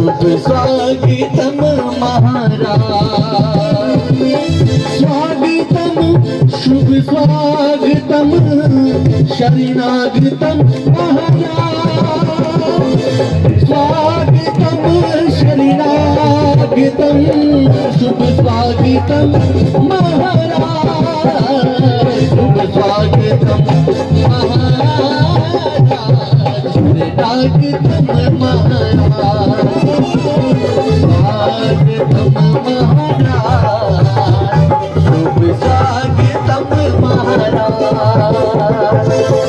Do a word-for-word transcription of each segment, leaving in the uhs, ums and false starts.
स्वागतम महाराज, स्वागतम, शुभ स्वागतम, शरणागतम महाराज। स्वागतम, शरणागतम, शुभ स्वागतम महाराज, शुभ स्वागतम महाराज, शरणागतम महाराज, स्वागतम महाराज, शुभ स्वागतम महाराज।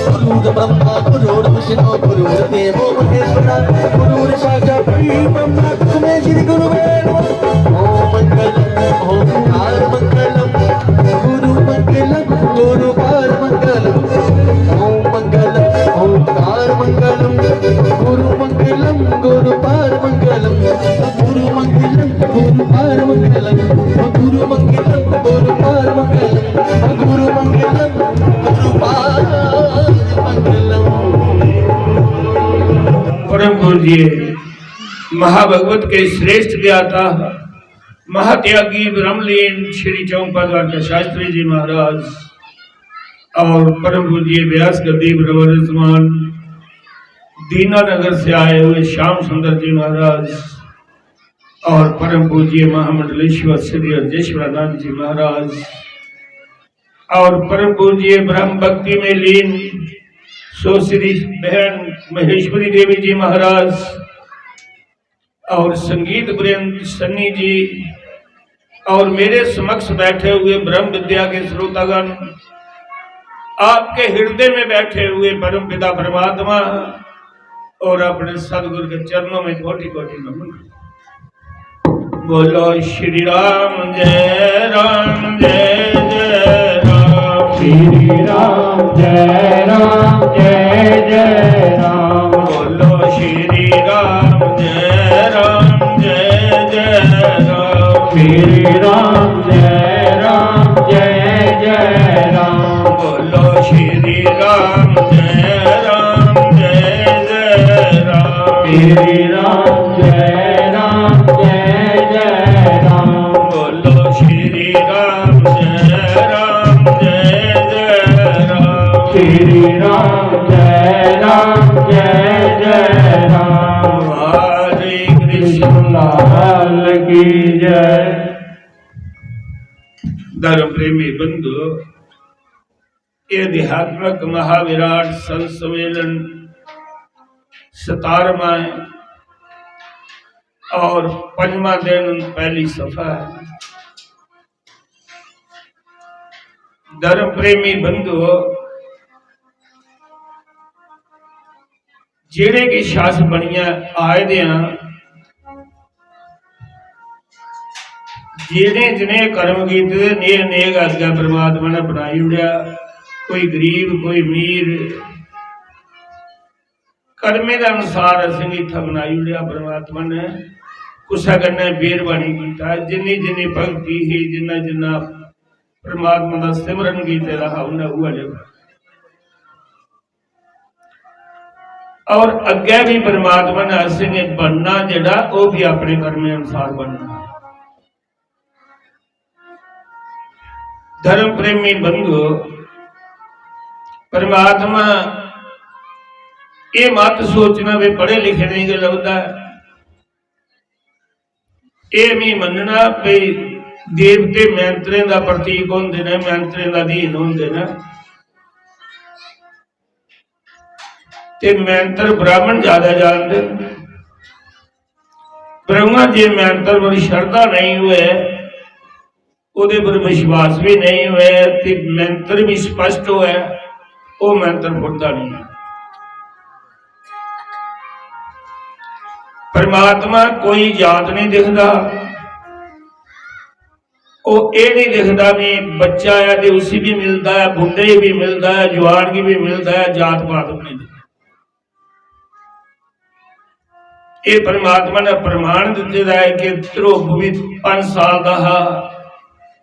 गुरुर्ब्रह्मा गुरुर्विष्णु गुरुर्देवो महेश्वरा, गुरुर्साक्षात् परब्रह्म तस्मै श्री गुरुवे नमः। ओम मंगलम, ओंकार मंगलम, गुरु मंगलम, गुरु पार मंगलम। ओम मंगलम, ओंकार मंगलम, गुरु मंगलम, गुरु पार मंगलम। गुरु मंगलम, गुरु पार मंगलम, गुरु मंगलम, गुरु पार मंगलम, गुरु मंगलम, गुरु पार मंगलम। परम पूज्य महाभगवत के श्रेष्ठ ज्ञाता महात्यागी ब्रह्मलीन श्री चौपा द्वारका शास्त्री जी महाराज और परम पूज्य व्यास गद्दी विराजमान दीनानगर से आए हुए श्याम सुंदर जी महाराज और परम पूज्य महामंडलेश्वर श्री राजेश्वरानंद जी महाराज और परम पूज्य ब्रह्म भक्ति में लीन सो श्री बहन महेश्वरी देवी जी महाराज और संगीत वृंद सन्नी जी और मेरे समक्ष बैठे हुए ब्रह्म विद्या के श्रोतागण, आपके हृदय में बैठे हुए परम पिता परमात्मा और अपने सदगुरु के चरणों में कोटि कोटि नमन। बोलो श्री राम जय राम जय जय राम। श्री राम जय राम जय जय राम। बोलो श्री राम जय राम जय जय राम। श्री राम जय राम जय जय राम। बोलो श्री राम जय राम जय जय राम। श्री राम जय राम जय जय राम। बोलो श्री राम जय राम जय जय राम। श्री राम जय राम जय जय राम। हरे कृष्ण लाल की जय। धर्म प्रेमी बंधु, ये आध्यात्मिक महाविराट संत सम्मेलन सतारवां है और पंजवां दिन, पहली सफा है। धर्म प्रेमी बंधुओ, जेड़े किश अस बनियै आए दे आं, जेड़े जनेह् कर्म कीते दे, नेह नेह गै अग्गें परमात्मा ने बनाई ओड़ेआ। कोई गरीब, कोई अमीर, कर्में दे अनुसार असेंगी इत्थै बनाई ओड़ेआ परमात्मा ने। कुसै कन्नै बैर नेईं कीता, जिन्नी जिन्नी भक्ति ही, जिन्ना जिन्ना परमात्मा दा सिमरन कीते दा हा, उन्नै उ'ऐ लेआ। और अग्गै भी परमात्मा ने असेंगी बनना जेड़ा, ओह भी अपने कर्में अनुसार बनना। धर्म प्रेमी बंधुओ, परमात्मा ये मत सोचना भी पढ़े लिखे नेईं गै लभदा ऐ। एह् मी मन्नना भई देवते मैंतरें दा प्रतीक होंदे न, मैंतरें दा अधीन होंदे न। ते मैंतर ब्राह्मण ज्यादा जानदे न। ब्रह्मा जे मैंतर पर श्रद्धा नेईं होऐ, ओह्दे पर विश्वास भी नेईं होऐ ते मैंतर भी स्पष्ट होऐ, ओह् मैंतर फुटदा नेईं ऐ। परमात्मा कोई जात नेईं दिखदा, ओह् एह् नेईं दिखदा भी बच्चा ऐ ते उसी भी मिलदा ऐ, बुड्ढे गी भी मिलदा ऐ, जुआन गी भी मिलदा ऐ, जात पात भी नेईं दिखदा। एह् परमात्मा ने प्रमाण दित्ते दा ऐ कि ध्रुव भी पंज साल दा हा,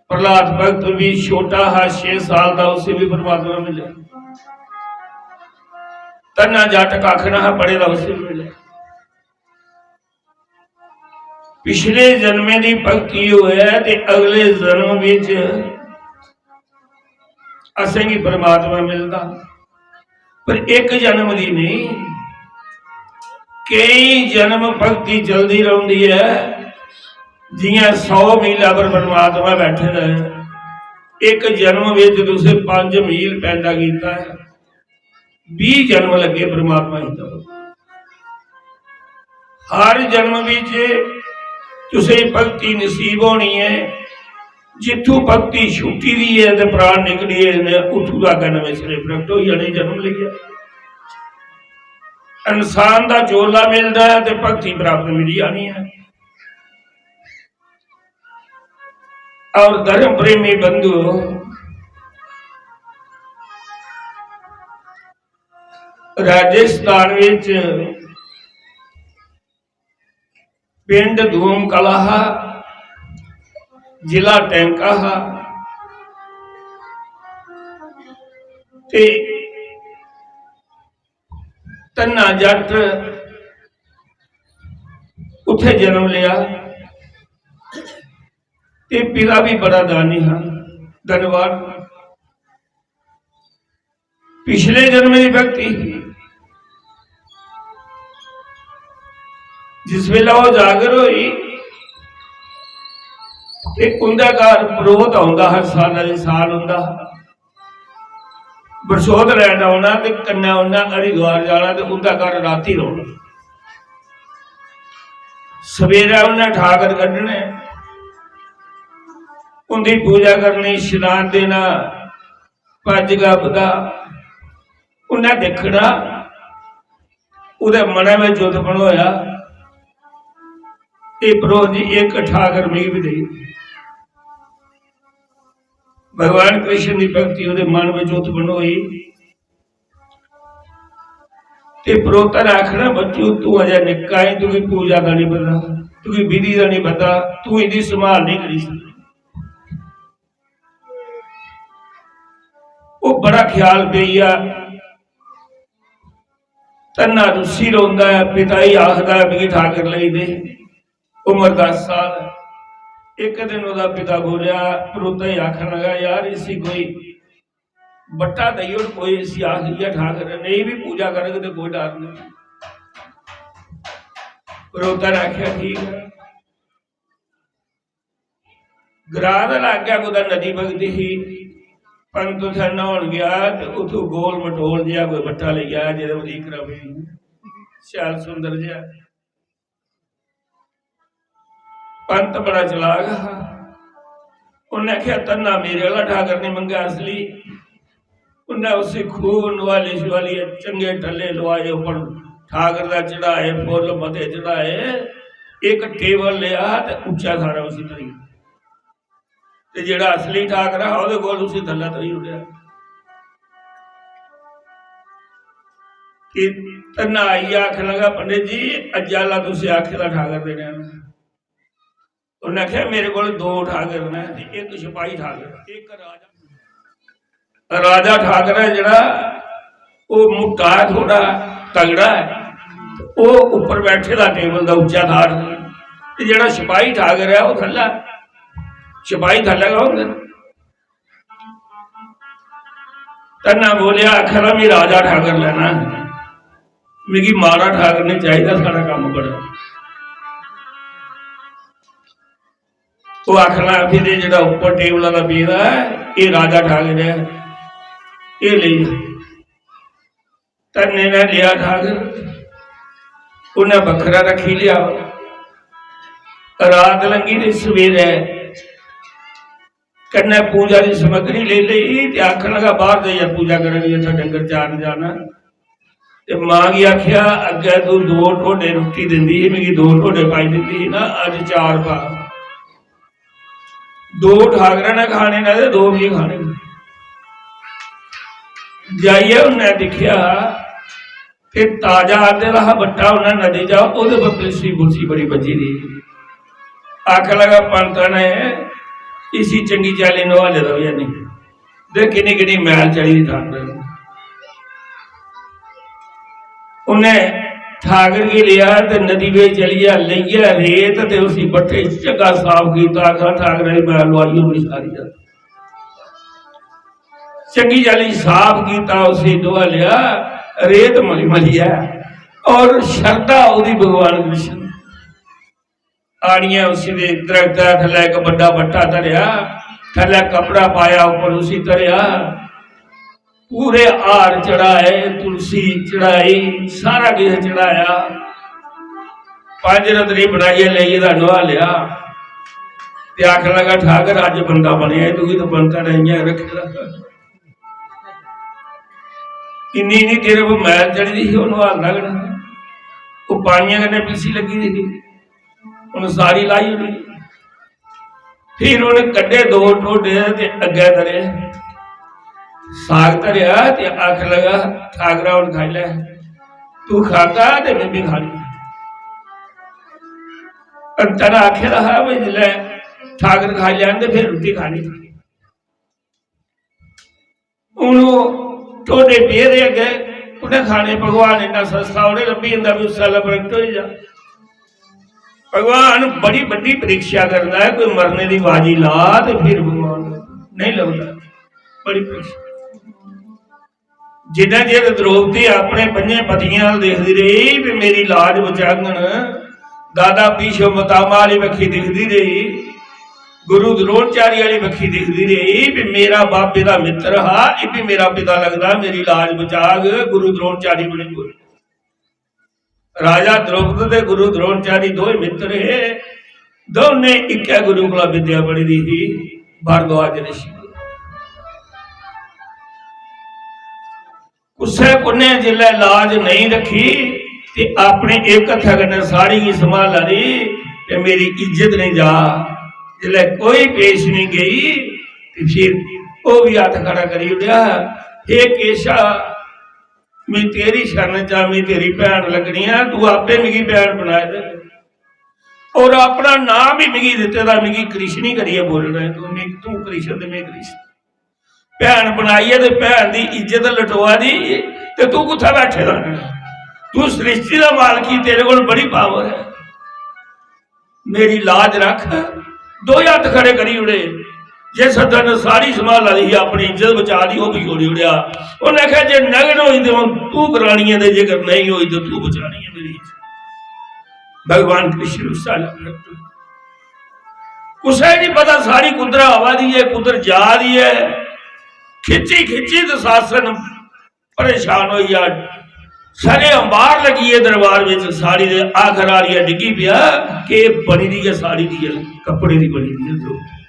प्रहलाद भक्त भी छोटा हा, छे साल दा, उसी भी परमात्मा मिले। धन्ना जट कक्ख ना हा पढ़े दा, उसी भी मिले। पिछले जन्में दी भक्ति होऐ ते अगले जन्म विच असेंगी परमात्मा मिलदा, पर इक जन्म दी नहीं, केई जन्म भक्ति चलदी रौंदी ऐ। जियां सौ मीला पर परमात्मा बैठे दा ऐ, इक जन्म विच तुसें पंज मील पैदा कीता ऐ, बीह जन्म लग्गे परमात्मा गी तपन। हर जन्म विच तुसें भक्ति नसीब होनी ऐ। जित्थू भक्ति छुट्टी दी ऐ ते प्राण निकली गे न, उत्थू दा अग्गें नमें सिरे प्रगट होई जाने, जन्म लेइयै। इंसान दा चोला मिलदा ऐ ते भक्ति प्राप्त मिली जानी ऐ। और धर्म प्रेमी बंधु, राजस्थान विच पिंड धूम कला हा, जिला टैंका हा, ते धन्ना जट उत्थे जन्म लिया। ते पिता भी बड़ा दानी हा, धन्यवाद। पिछले जन्म की भक्ति ही। जिस वेले वो जागर होई ते उंदे घर परोह्त औंदा हा, साला दे साल औंदा हा। बरसोत लैन औना ते कन्नै उन्नै हरिद्वार जाना ते उंदे घर राती रौह्ना। सवेरै उन्नै ठाकर कड्ढने, उंदी पूजा करनी, शनान देना, पज्ज गब्ब दा। उन्नै दिक्खना, ओह्दे मनै बिच उत्पन्न होया, "एह् प्रभु जी, इक ठाकर मिगी बी देई।" भगवान कृष्ण दी भक्ति ओह्दे मन बिच उत्पन्न होई। ते परोह्ता ने आखना, "बच्चू, तू अजें निक्का ऐ, तुगी पूजा दा नहीं पता, तुगी विधि दा नहीं पता, तू इदी संभाल नहीं करी सकदा।" ओह् बड़ा ख्याल पेई गेआ। धन्ना रुस्सी रौंदा ऐ, पिता ही आखदा ऐ, "मिगी ठाकर लेई दे।" उम्र दस साल। इक दिन ओह्दा पिता बोलेआ, परोह्ता ही आखन लगा, "यार, इसी कोई बट्टा देई ओड़, कोई इसी आख, इ'यै ठाकर नेईं बी पूजा करग ते कोई डर नेईं।" परोह्ता ने आखेआ, "ठीक ऐ।" ग्रां दे लागै कुतै नदी बगदी ही, पंत उत्थै न्हौन गेआ ते उत्थूं गोल मटोल जेहा कोई बट्टा लेई आया, जेह्दे पर इक रवि शैल सुंदर जेहा। पंत बड़ा चलाक हा। उन्नै आखेआ, "धन्ना मेरे आह्ला ठाकर निं मंगेआ असली।" उन्नै उसी खूब नुहाली शुहालियै चंगे टल्ले लुआए, उप्पर ठाकर दा चढ़ाए, फुल्ल मते चढ़ाए। इक टेबल लेआ ते उच्चा थाह्रा उसी धरी, ते जेह्ड़ा असली ठाकर हा, ओह्दे कोल उसी थल्लै धरी ओड़ेआ। कि धन्ना आइयै आखन लगा, "पंडित जी, अज्जै आह्ला तुसें आखे दा ठाकर देने आह्ला।" उन्नै आखेआ, "मेरे कोल दो ठाकर न, ते इक सिपाही ठाकर, इक राजा।" राजा ठाकर ऐ जेह्ड़ा, ओह् मुट्टा ऐ थोह्ड़ा, तगड़ा ऐ, ते ओह् उप्पर बैठे दा टेबल दा उच्चा थाह्र, ते जेह्ड़ा सिपाही ठाकर ऐ, ओह् थल्लै। सिपाही थल्लै गै होंदे न। धन्ना बोलेआ, आखा दा, "मी राजा ठाकर लैना ऐ, मिगी माड़ा ठाकर निं चाहिदा, साढ़ा कम्म बड़ा।" ओह् आखन लगा, "फिर एह् जेह्ड़ा उप्पर टेबला दा पेदा ऐ, एह् राजा ठाकर ऐ, एह् लेई जा।" धन्ने ने लेआ ठाकर, उन्नै बक्खरा रक्खी लेआ। रात लंघी ते सवेरै कन्नै पूजा दी समग्री लेई लेई ते आखन लगा, "बाहर जाइयै पूजा करनी, इत्थै डंगर चारन जाना।" ते मां गी आखेआ, "अग्गै तू दो ढोडे रुट्टी दिंदी ही, मिगी दो ढोडे पाई दिंदी ही ना, अज्ज चार पा।" दो ठाकरा ने खाने न ते दो मिगी खाने न। जाइयै उन्नै दिक्खेआ ते ताजा आंदे दा हा बट्टा, उन्नै नदी चा ओह्दे पर पिलसी पुलसी बड़ी बज्जी दी ही। आखन लगा, "पंत ने इसी चंगी चाल्ली नोहाले दा बी हैनी।" ते किन्नी किन्नी मैल चढ़ी दी ठाकरे दी। उन्नै ठाकर गी लेआ ते नदी बिच चली गेआ, लेइयै रेत ते उसी बट्ठे च चंगा साफ कीता। आखा, "ठाकरै दी मैल लुआई होनी सारी।" चंगी चाल्ली साफ कीता, उसी डोआ लेआ, रेत मली मलियै, और शरधा ओह्दी भगवान कृष्ण। आनियै उसी दे दरख्त दे थल्लै इक बड्डा बट्टा धरेआ, थल्लै कपड़ा पाया, उप्पर उसी धरेआ, पूरे हार चढ़ाए, तुलसी चढ़ाई, सारा किश चढ़ाया। पंज रत्तरी बनाइयै लेइयै दा नोहा लेआ ते आखन लगा, "ठाकर, अज्ज बंदा बनेआ, तुगी तो बनता नहीं है, रखे दा।" इन्नी इन्नी तेरे पर मैल चढ़ी दी ही, ओह् नोहालना गै नेईं। ओह् पानियै कन्नै पीसी लग्गी दी ही, उन्न सारी लाई ओड़ी। फिर उन्न कड्ढे दो ढोडे ते अग्गै धरे, साग धरेआ ते आखन लगा, "ठाकरा, हुन खाई लै, तू खागा ते में बी खानी।" अंतर आखे दा हा भाई, जिसलै ठाकर खाई लैन ते फिर रुट्टी खानी। हून ओह् ढोडे पेदे अग्गें, कु'न्नै खाने? भगवान इन्ना सस्ता उ'नें लब्भी जंदा भी उस साला प्रगट होई जा। भगवान बड़ी बड्डी परीक्षा करदा है, कोई मरने दी बाजी ला ते फिर भगवान नहीं लगदा। बड़ी परीक्षा। जिन्ना चिर द्रौपदी अपने पंजें पतियें अल देखदी रेही भी मेरी लाज बचाङन, दादा भीष्म पितामह आह्ली बक्खी दिखदी रेही, गुरु द्रोणाचार्य आह्ली बक्खी दिखदी रेही भी मेरा बाबे दा मित्तर हा, इब्बी मेरा पिता लगदा, मेरी लाज बचाग, गुरु द्रोणाचार्य बनी बोले। राजा द्रुपद ते गुरु द्रोणाचार्य दोए मित्तर हे, दौनें इक्कै गुरु कोला विद्या पढ़ी दी ही, भारद्वाज ऋषि। कुसै कुन्नै जिसलै लाज नेईं रक्खी ते अपने इक हत्था कन्नै साड़ी गी संभाला दी ते मेरी इज्जत नेईं जा। जिसलै कोई पेश नेईं गई ते फिर ओह् भी हत्थ खड़ा करी ओड़ेआ, "हे केशा, मैं तेरी शरण च आं, मैं तेरी भैन लग्गनी आं, तू आपे मिगी भैन बनाई दे।" और अपना नाम भी मिगी दित्ते दा, मिगी कृष्ण ही करियै बोलना ऐ, तू मिगी, तू कृष्ण ते मैं कृष्ण। भैन बनाइयै ते भैन दी इज्जत लटोआ दी, ते तू कुत्थै बैठे दा? तू सृष्टि दा मालक ही, तेरे कोल बड़ी पावर है। मेरी लाज रख। दो हत्थ खड़े करी उड़े। जिस हत्था ने साड़ी संभाला दी ही, अपनी इज्जत बचा दी, ओह् भी छोड़ी उड़ेआ। उन्हें आखेआ, "जे नग्न होई ते हून तू करानी है, ते जेकर नहीं होई ते तू बचानी है मेरी इज्जत।" भगवान कृष्ण उस साल प्रकट होए। कुसै नहीं पता साड़ी कुद्धर आवा दी है, कुद्धर जा दी है। खिच्ची खिच्ची दुशासन परेशान होई गेआ। सरे अंबार लगी गे दरबार विच, साड़ी दे आखर आलिया डिग्गी पिया कि एह् बनी दी गै साड़ी दी ऐ, कपड़े दी बनी दी ऐ द्रौपदी।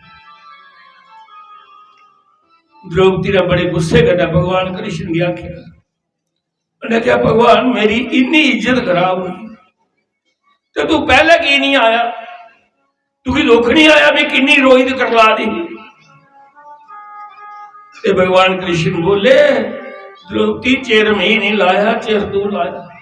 द्रौपदी ने बड़े गुस्से कन्नै भगवान कृष्ण गी आखेआ, उन्हें क्या, "भगवान, मेरी इन्नी इज्जत खराब हुई, ते तू पहले की नहीं आया? तुगी दुख नहीं आया, मैं किन्नी रोई ते करला दी ही?" ते भगवान कृष्ण बोले, "द्रौपदी, चिर मैं नहीं लाया, चिर तू लाया।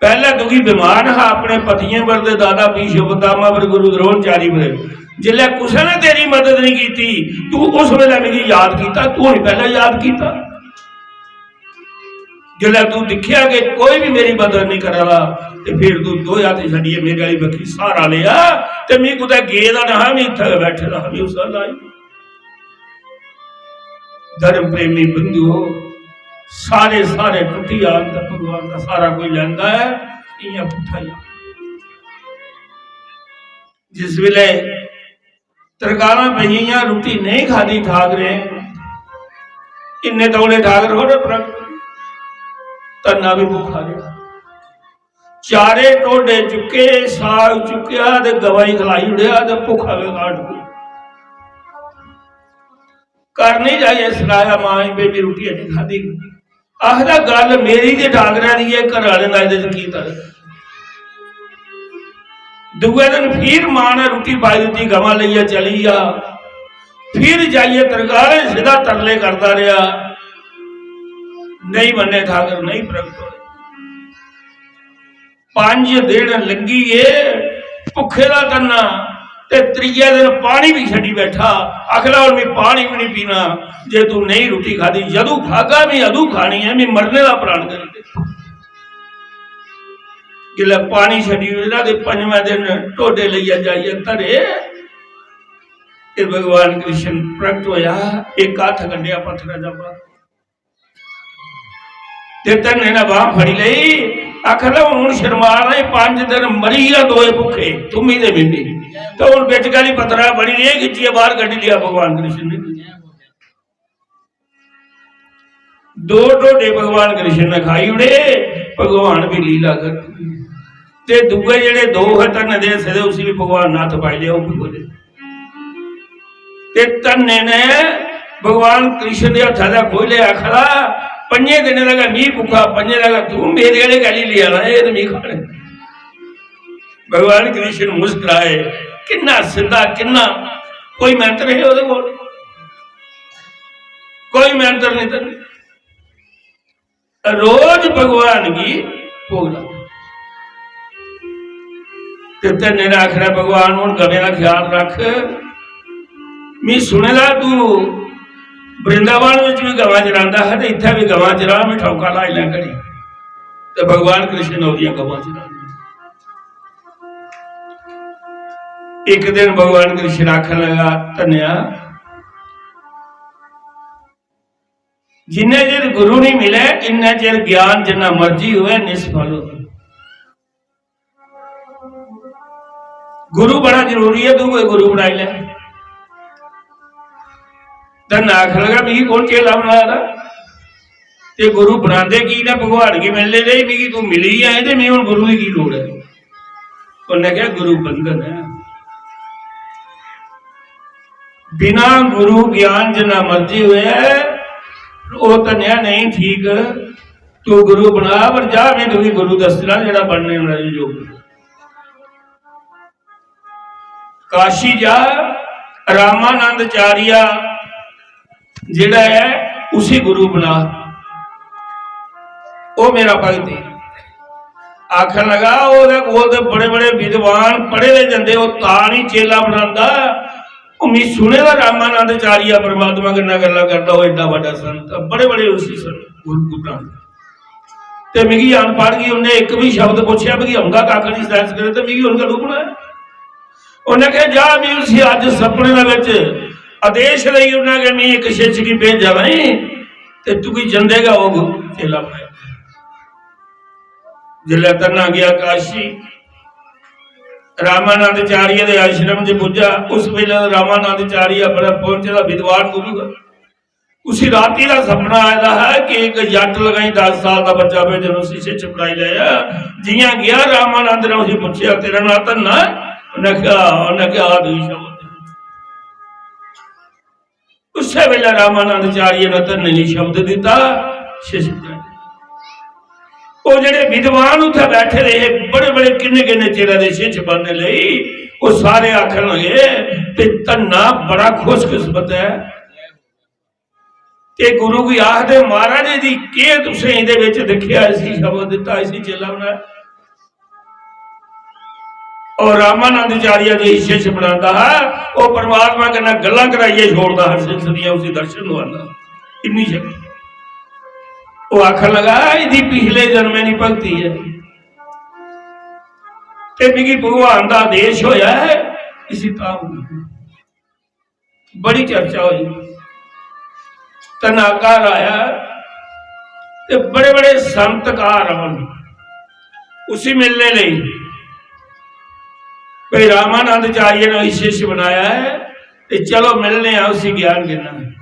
पहले तुगी विमान हा अपने पतियें पर ते दादा भीष्म पितामह पर, गुरु द्रोणाचार्य पर। जिसलै कुसै ने तेरी मदद नहीं की, तू उस वेले मिगी याद किया, तू ही पहले याद किया।" जिसलै तू दिक्खेआ कि कोई भी मेरी मदद नहीं करा दा, ते फिर तू दो हत्थ छड्डियै मेरे आह्ली बक्खी स्हारा लेआ, ते मी कुतै गेदा ना हा, मी इत्थै गै बैठे दा हा, मी उस अल्लाह गी। धर्म प्रेमी बंधुओ, सारे, सारे टुट्टी जान ते भगवान दा सारा कोई लैंदा ऐ, इ'यां पुट्ठा जा। जिस वेले तरकालां पेई गेइयां, रुट्टी नेईं खादी ठाकरें, इन्ने तौले ठाकर थोड़े प्रगट, धन्ना भी भुक्खा रेहा। चारे ढोडे चुक्के, साग चुक्केआ ते गवां गी खलाई ओड़ेआ ते भुक्खा गै काट पेई। घर नहीं जाइयै सनाया, "मां गी, बेबी रुट्टी नहीं खादी।" आखदा, "गल्ल मेरी ते ठाकरै दी ऐ, घर आह्लें दा एह्दे च की तरक?" दूए दिन फिर मां ने रुट्टी पाई दित्ती, गवां लेइयै चली गेआ। फिर जाइयै तरकालें सिद्धा तरले करदा रेहा, "नहीं मन्ने ठाकर, नहीं प्रगट होए।" पंज दिन लंघी गे, भुक्खे दा धरना, ते त्रिये दिन पानी भी छड्डी बैठा। आखदा, "हुन मैं पानी भी नहीं पीना, जे तू नहीं रुट्टी खादी, जदू खागा मैं अदू खानी है, मैं मरने दा प्रण करी दे।" जिसलै पानी छड्डी ओड़ेआ ते पंजमें दिन ढोडे लेइयै जाइयै धरे, ते भगवान कृष्ण प्रकट होया, इक हत्थ कड्ढेआ पत्थरै दा बाहर, ते धन्ने ने बांह फड़ी लेई। आखदा, "हून शर्मा दा, पंज दिन मरी गेआ, दोए भुक्खे, तुम्मी ते मिम्मी, ते हून बिच गली पत्थरा बड़ी रेह खिच्चियै बाहर कड्ढी लिया भगवान कृष्ण ने।" दो ढोडे भगवान कृष्ण ने खाई उड़े, भगवान भी लीला कर। ते दूए जेड़े दो है धन्ने दे हिस्से दे, उसी भी भगवान ने हत्थ पाई लिया, ओह् भी खोले। ते धन्ने ने भगवान कृष्ण दे हत्था दा खोले, आखदा, "पंजे दिनें दा गै मी भुक्खा, पंजे दा गै तू, मेरे आह्ले गै ली लेआ ना, एह् ते मी खाने।" भगवान कृष्ण मुस्कुराए, किन्ना सिद्धा, किन्ना, कोई मंत्र है ओह्दे कोल? कोई मंत्र नहीं। धन्ने रोज भगवान गी भोग लाओ। ते धन्ने ने आखना, "भगवान, हुन गवें दा ख्याल रख। मी सुने दा तू वृंदावन विच भी गवां चरांदा हा, ते इत्थै भी गवां चरा, मी ठौका लाई लै घड़ी।" ते भगवान कृष्ण ने ओह्दियां गवां चरानियां। इक दिन भगवान कृष्ण आखन लगा, "धन्नेआ, जिन्ने चिर गुरु नहीं मिले, इन्ने चिर ज्ञान जिन्ना मर्जी होवे, निष्फल होवे।" गुरु बड़ा जरूरी है, तू कोई गुरु बनाई ले। धन्ना आखन लगा, "मिगी कौन चेला बना दा? ते गुरु बनांदे की ने? भगवान गी मिलने लेई मिगी तू मिली आए, ते मिगी हुन गुरु दी की लोड़ है?" उन्नै क्या गुरु बंधन है। बिना गुरु ज्ञान जिन्ना मर्जी होए, ओह् धन्नेआ नहीं ठीक। तू गुरु बना, पर जा, मैं तुगी गुरु दस्सना जेह्ड़ा बनने वाला योग। काशी जा, रामानंदाचार्य जेह्ड़ा ऐ, उसी गुरु बना। ओह् मेरा भगत ऐ। आखन लगा, "ओह्दे कोल ते बड़े-बड़े विद्वान पढ़े दे जंदे, ओह् तां निं चेला बनांदा। ओह् मी सुने दा रामानंदाचार्य परमात्मा कन्नै गल्लां करदा, ओह् एड्डा बड्डा संत, बड़े-बड़े उसी संत गुरु बनांदे। ते मिगी अनपढ़ गी उन्नै इक बी शब्द पुच्छेआ, मिगी औंदा कक्ख निं संस्कृत, ते मिगी उन्न कदूं बनाया?" उन्नै कहा, "जा, मी उसी अज्ज सपने दे बिच आदेश देई ओड़ना कि मी इक शिष्य गी भेजा नहीं, ते तुगी जंदे गै होग चेला बनाई।" जिसलै धन्ना गया काशी, रामानंदाचार्य दे आश्रम च पुज्जा, उस बेले रामानंदाचार्य बड़ा पहुंचे दा विद्वान गुरु हा। उसी राती दा सपना आए दा है कि इक जट लगाई दस साल दा बच्चा भेजन, उसी शिष्य बनाई लैया। जियां गया, रामानंद ने उसी पुच्छेआ, "तेरा नां धन्ना है?" उन्नै कहा, उन्नै कहा, "हां, तुगी शब्द।" उस्सै बेले रामानंदाचार्य ने धन्ने गी शब्द दिता, शिष्य बनाई। ओह् जेह्ड़े विद्वान उत्थै बैठे दे हे, बड़े-बड़े किन्ने-किन्ने चिरै दे शिष्य बनने लेई, ओह् सारे आखन लगे, "ते धन्ना बड़ा खुशकिस्मत ऐ।" ते गुरु गी आखदे, "महाराज, इदी केह् तुसें इदे बिच दिक्खेआ, इसी शब्द दिता, इसी चेला बनाया?" और रामानंदाचार्य दे शिष्य बनांदा हा, ओह् परमात्मा कन्नै गल्लां कराइयै छोड़दा हा, शिष्य दियां उसी दर्शन दोआंदा हा। इन्नी शक्ति। ओह् आखन लगा, "इदी पिछले जन्में दी भक्ति ऐ, ते मिगी भगवान दा आदेश होया ऐ, इसी धाम करो।" बड़ी चर्चा होई। धन्ना घर आया ते बड़े-बड़े संत घर औन उसी मिलने लेई। भाई, रामानंदाचार्य ने शिष्य बनाया है, ते चलो मिलने आं, उसी ज्ञान देना है।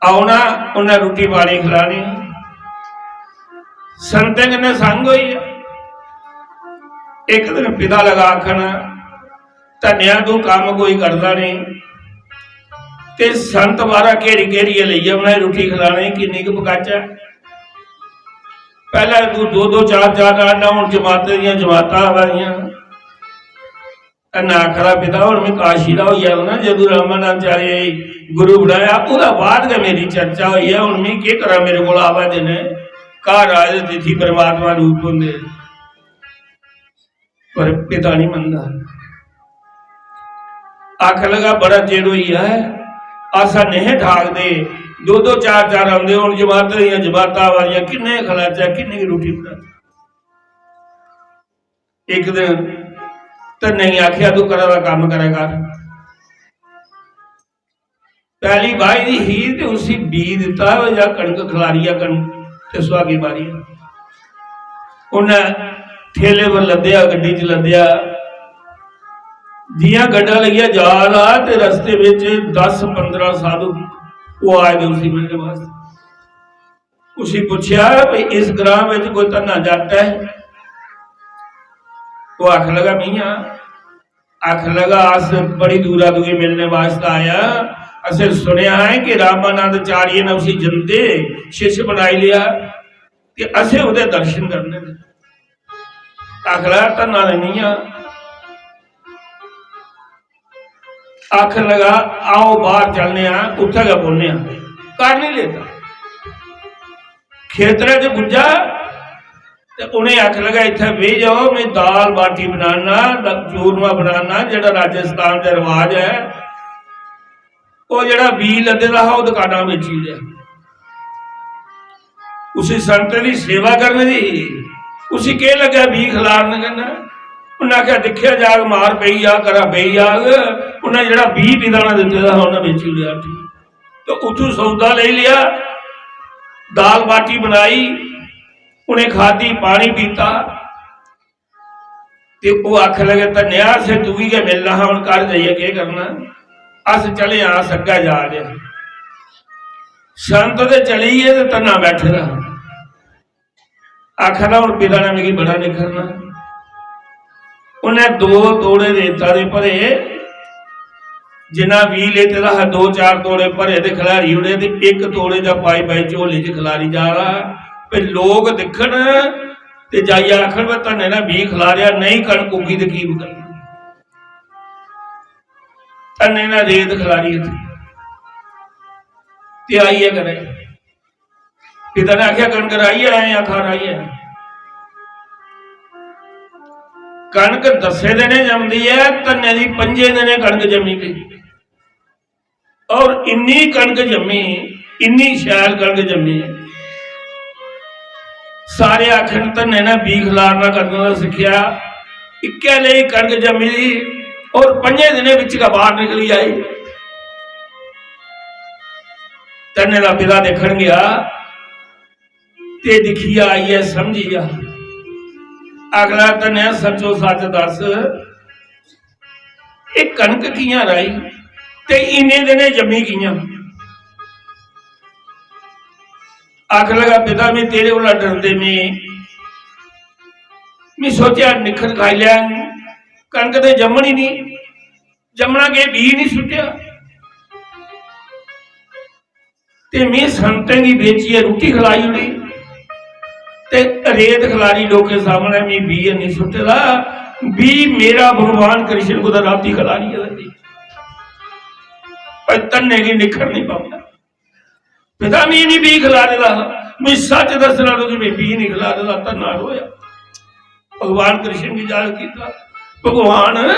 औना, उन्नै रुट्टी पानी खलानी, संतें कन्नै संग होई गेआ। इक दिन पिता लगा आखन, "धन्नेआ, तू कम्म कोई करदा नेईं, ते संत बाह्रा घेरी घेरियै लेई औना, रुट्टी खलानी, किन्नी कुऽ पकाचै?" पैह्लें तू दो दो चार चार आना, हून जमातें दियां जमातां आवा दियां। कन्नै आखदा, "पिता, हुन में काशी दा होई आया ना, जदूं रामानंदाचार्य गी गुरु बनाया, ओह्दे बाद गै मेरी चर्चा होई ऐ। हुन में केह् करां, मेरे कोल आवा दे न, घर आए दे अतिथि परमात्मा रूप होंदे।" पर पिता नहीं मनदा। आखन लगा, "बड़ा चिर होई गेआ ऐ, अस नेहे ठाकदे, दो दो चार चार औंदे, हुन जमातां दियां जमातां आवा दियां, किन्ने खलाचै, किन्नी रुट्टी बनाचै?" इक दिन धन्ने गी आखेआ, "तू घरा दा कम्म करै कर।" पैली बाही दी ही ते उसी बीऽ दित्ता, "जा कनक खलारी आ, कनक ते सुहागे बारी आ।" उन्नै ठेले पर लद्देआ, गड्डी च लद्देआ। जियां गड्डा लेइयै जा दा ते रस्ते बिच दस पंदरां साधु ओह् आए दे उसी मिलने वास्तै। उसी पुच्छेआ, "भाई, इस ग्रां बिच कोई धन्ना जट्ट ऐ?" ओह् आखन लगा, "मियां," आखन लगा, "अस बड़ी दूरा तुगी मिलने वास्तै आया, असें सुनेआ ऐ कि रामानंद चार्य ने उसी जंदे शिष्य बनाई लेआ ते असें ओह्दे दर्शन करने न।" आखन लगा, "धन्ना ते निं आ।" आखन लगा, "आओ, बाहर चलने आं, उत्थै गै बौह्ने आं।" कर निं लेता। खेतरै च पुज्जा ते उ'नें आखन लगा, "इत्थै बेही जाओ, में दाल बाटी बनाना, द-, चूरमा बनाना, जेह्ड़ा राजस्थान दा रवाज ऐ।" ओह् जेह्ड़ा बीऽ लद्दे दा हा, ओह् दकाना बेची ओड़ेआ। उसी संत दी सेवा करने दी ही, उसी केह् लग्गेआ बीऽ खलारने कन्नै? उन्नै आखेआ, "दिक्खेआ जाग, मार पेई जाग, घरा पेई जाग।" उन्नै जेह्ड़ा बीऽ पिता ने दित्ते दा हा, उन्नै बेची ओड़ेआ। ते उत्थूं सौदा लेई लेआ, दाल बाटी बनाई, उ'नें खाद्धी, पानी पीता। ते ओह् आखन लगे, "धन्नेआ, असें तुगी गै मिलना हा, हून घर जाइयै केह् करना? अस चले आं, अस अग्गै जा दे आं।" संत ते चली गे ते धन्ना बैठे दा हा। आखा दा, "हून पिता ने मिगी बड़ा निखरना।" उन्नै दो तोड़े रेता दे भरे, जिन्ना बीऽ लेते दा हा, दो चार तोड़े भरे ते खलारी ओड़े, ते इक तोड़े दा पाई पाई झोली च खलारी जा रहा। ते लोक दिक्खन ते जाइयै आखन, "वे धन्ने ने बीऽ खलारेआ, नेईं कनक उग्गी ते की करना?" धन्ने ने रेत खलारी इत्थै ते आइयै करै। पिता ने आखेआ, "कनक राही आए आं, खा राही आए।" कनक दस्सें दिनें जमदी ऐ, धन्ने दी पंजे दिनें कनक जम्मी गई। और इन्नी कनक जम्मी, इन्नी शैल कनक जम्मी। सारे आखन, "धन्ने ने बीऽ खलारना करने दा सिक्खेआ, इक्कै लेई कनक जम्मी दी और पंजे दिनें बिच गै बाहर निकली आई।" धन्ने दा पिता दिक्खन गया ते दिक्खियै आइयै समझी गेआ। अगला, "धन्ने, सच्चो सच्च दस, एह् कनक कि'यां राही ते इन्ने दिनें जम्मी कि'यां?" आखन लगा, "पिता, में तेरे कोला डरदे में, में सोचेआ निक्खर खाई लैङ, कनक ते जम्मन ही निं, जम्मना केह्, बीऽ निं सुट्टेआ।" ते में संतें गी बेचियै रुट्टी खलाई ओड़ी ते रेत खलारी लोकें सामनै, में बीऽ निं सुट्टे दा, बीऽ मेरा भगवान कृष्ण कुतै राती खलारी गेदा जी। पर धन्ने गी निक्खर निं पौंदा। पिता, में निं बीऽ खलारे दा हा, में सच्च दस्सना तुगी, में बीऽ निं खलारे दा, धन्ना रोया। भगवान कृष्ण गी याद कीता, "भगवान,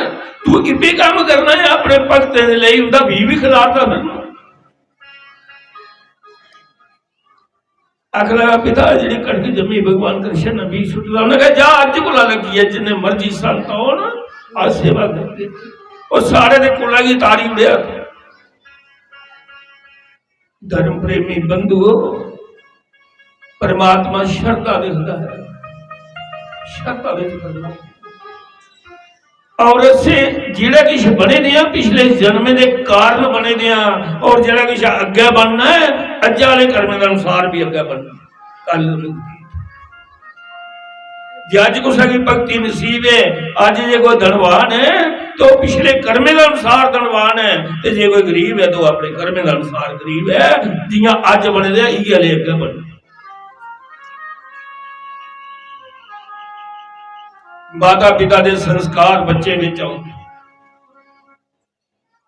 तू इब्बी कम्म करना है, अपने भक्तें दे लेई उंदा बीऽ बी खलारदा फिरना।" आखन लगा, "पिता, जेह्ड़ी कनक जम्मी, भगवान कृष्ण ने बीऽ सुट्टे दा।" उन्नै कहा, "जा, अज्ज कोला लग्गियै जिन्ने मर्जी संत औन, अस सेवा करदे।" और सारे दे कोला गी तारी ओड़ेआ। धर्म प्रेमी बंधुओ, परमात्मा शरधा दिखदा है, शरधा विच करना। और असें जेह्ड़ा किश बने दे आं, पिछले जन्में दे कारण बने दे आं, और जेह्ड़ा किश अग्गै बनना ऐ, अज्जै आह्ले कर्में दे अनुसार बी अग्गै बनना। कल जे अज्ज कुसै गी भक्ति नसीब ऐ, अज्ज जे कोई धनवान ऐ, ते ओह् पिछले कर्में दे अनुसार धनवान ऐ, ते जे कोई गरीब ऐ, ते ओह् अपने कर्में दे अनुसार गरीब ऐ। जि'यां अज्ज बने दे, इ'यै लेह अग्गै बनना। माता पिता दे संस्कार बच्चे बिच औंदे।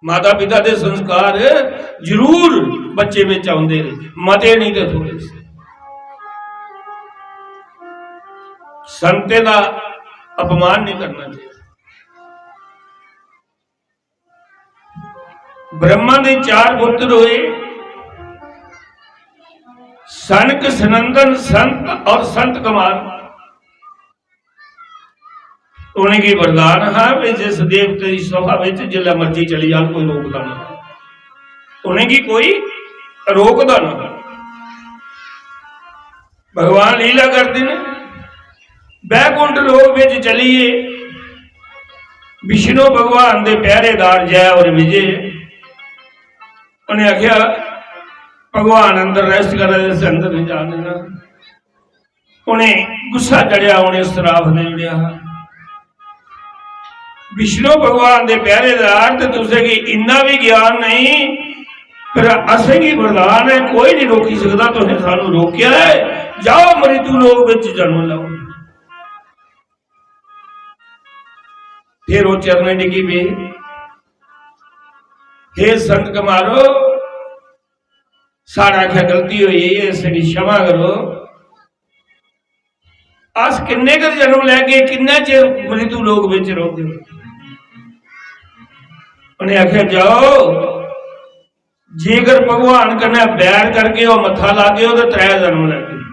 माता पिता दे संस्कार जरूर बच्चे बिच औंदे न, मते नेईं ते थोड़े। संतें दा अपमान नहीं करना चाहिए। ब्रह्मा दे चार पुत्र होए, सनक, सनंदन, संत और संत कुमार। उ'नेंगी वरदान हा कि जिस देवते दी सभा बिच जिसलै मर्जी चली जान, कोई रोकदा ना, उ'नेंगी कोई रोकदा ना। भगवान लीला करदे न, बैकुंठ लोक बिच चलिए, विष्णु भगवान दे पहरेदार जय और विजय। उ'नें आखेआ, "भगवान अंदर रेस्ट करा दे, असें अंदर नहीं जान देना।" उ'नें गुस्सा चढ़ेआ, उ'नें श्राप देई ओड़ेआ हा। विष्णु भगवान दे पहरेदार, ते तुसेंगी इन्ना भी ज्ञान नहीं, पर असेंगी वरदान है, कोई नहीं रोकी सकदा, तुसें सानू रोकेआ है, जाओ मृत्यु लोक विच जन्म लैओ। फिर वो चरणें डिग्गी पे, "हे संत कुमारो, साढ़ा आखेआ गलती होई गेई, असेंगी क्षमा करो। अस किन्ने कर जन्म लैगे, किन्ना चिर मृत्यु लोक विच रहोगे?" उ'नें आखेआ, "जाओ, जेकर भगवान कन्नै बैर करगे ओ, मत्था लागे ओ, ते त्रै जन्म लैगे।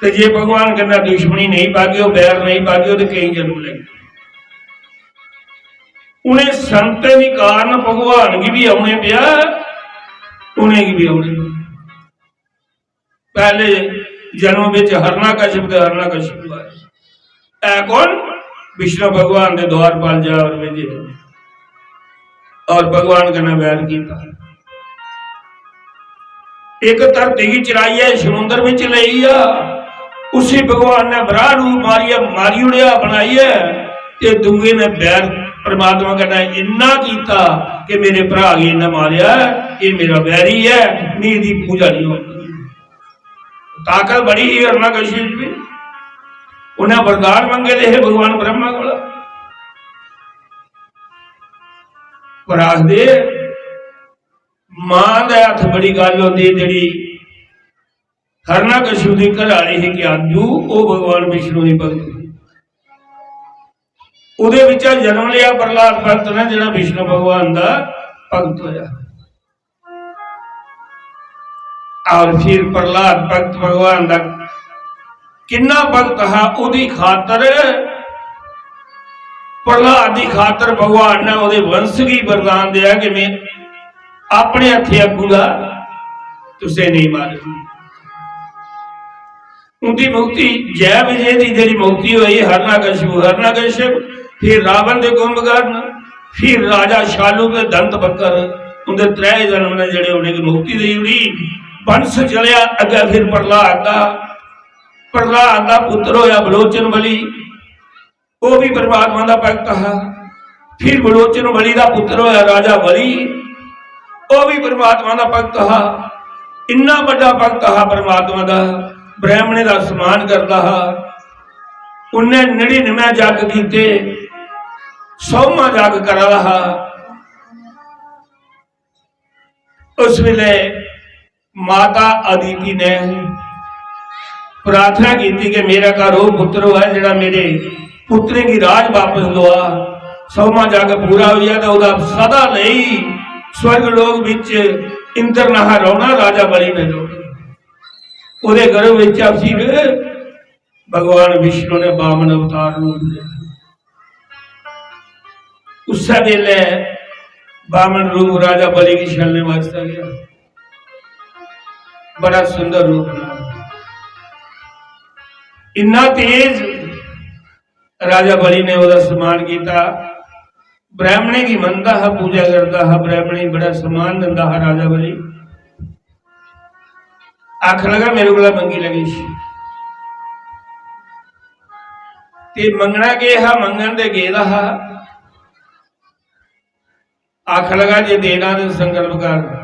ते जे भगवान कन्नै दुश्मनी नहीं पागे ओ, बैर नहीं पागे ओ, ते केई जन्म लैगे।" उ'नें संतें दी कारण भगवान गी भी औने पेआ, उ'नेंगी भी औने पेआ। पहले जन्म विच हरणाकश्यप ते हरणाकश्यप आए। ऐ कौन? विष्णु भगवान दे द्वारपाल जा और विजय और भगवान कन्नै बैर कीता। एक धरती गी चराइयै समुंदर विच लेई आ, उसी भगवान ने बराह रूप मारियै मारी ओड़ेआ, बनाइयै, ते दूए ने बैर परमात्मा कन्नै इन्ना कीता कि मेरे भ्रा गी इन्नै मारेआ, एह् मेरा बैरी ऐ, मी एह्दी पूजा नहीं होनी। ताकत बड़ी ही हरणाकश्यप च भी। उन्हें वरदान मंगे दे हे भगवान ब्रह्मा कोला, पर आखदे मां दे हत्थ बड़ी गल्ल होंदी, जेड़ी हरणाकश्यप दी घराली ही क्यांदू, ओ भगवान विष्णु दी भगत ही। ओदे बिच्चा जन्म लिया प्रहलाद भक्त ने, जेड़ा विष्णु भगवान दा भक्त होया। और फिर प्रहलाद भक्त भगवान दा किन्ना भक्त हा, ओदी खातर, प्रहलाद दी खातर भगवान ने ओदे वंश गी वरदान दिया कि मैं अपने हत्थे अग्गू दा तुसे नहीं मारूंगी। उंदी मुक्ति, जय विजय दी जेड़ी मुक्ति होई, हरणाकश्यप, हरणाकश्यप, फिर रावण दे कुंभकर्ण, फिर राजा शालू ते दंत बक्कर, उंदे त्रै जन्म ने जेड़े उनेंगी मुक्ति देई ओड़ी। वंश चलेआ अग्गै फिर प्रहलाद दा, प्रहलाद दा पुत्र होया बलोचन बलि, ओह भी परमात्मा दा भक्त हा। फिर बलोचन बलि दा पुत्र होया राजा बलि, ओह भी परमात्मा दा भक्त हा। इन्ना बड़ा भक्त हा परमात्मा दा, ब्राह्मणें दा सम्मान करदा हा। उन्ने नड़िनवे जग कीते, सौमा जग करा दा हा। उस वेले माता अदिति ने प्रार्थना की कि मेरा घर वो पुत्र होऐ जेड़ा मेरे पुत्रें की राज वापस लवा। सौमा जग पूरा होइया ते ओदा सदा लेई स्वर्ग लोक विच इंद्र नहा रौना, राजा बलि ने रौना। ओदे गर्भ विच फिर भगवान विष्णु ने बामन अवतार रूप लिया। उस वेले बामन रूप राजा बलि की छलने वास्ते गया। बड़ा सुंदर रूप बना, इन्ना तेज। राजा बलि ने ओदा सम्मान किया। ब्राह्मणे की मनदा हा, पूजा करदा हा, ब्राह्मणे बड़ा सम्मान दिंदा हा राजा बलि। आखन लगा, मेरे कोला मंगी लगी। ते मंगना के हा? मंगन ते गेदा हा। आखन लगा, जे देना ते संकल्प कर।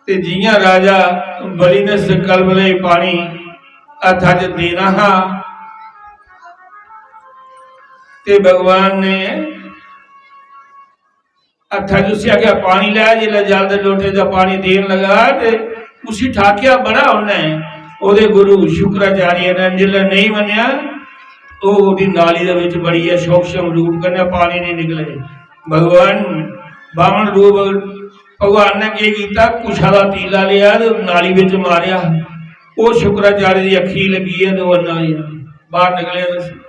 ते जियां राजा बलि ने संकल्प लेई पानी हत्था च देना हा, ते भगवान ने हत्था च उसी आखेआ, "पानी लै।" जिसलै जल दे लोटे दा पानी देन लगा ते उसी ठाकेआ बड़ा उन्नै, ओह्दे गुरु शुक्राचार्य ने। जिसलै नेईं मन्नेआ, ओह् ओह्दी नाली दे बिच बड़ी ऐ, सूक्ष्म रूप कन्नै पानी नेईं निकले। भगवान बामन रूप, भगवान ने केह् कीता, कुशा दा तीला लेआ ते नाली बिच मारेआ। वो शुक्राचार्य दी अक्खी लगी है, तो वो अन्ना होई गेआ, बाहर निकले।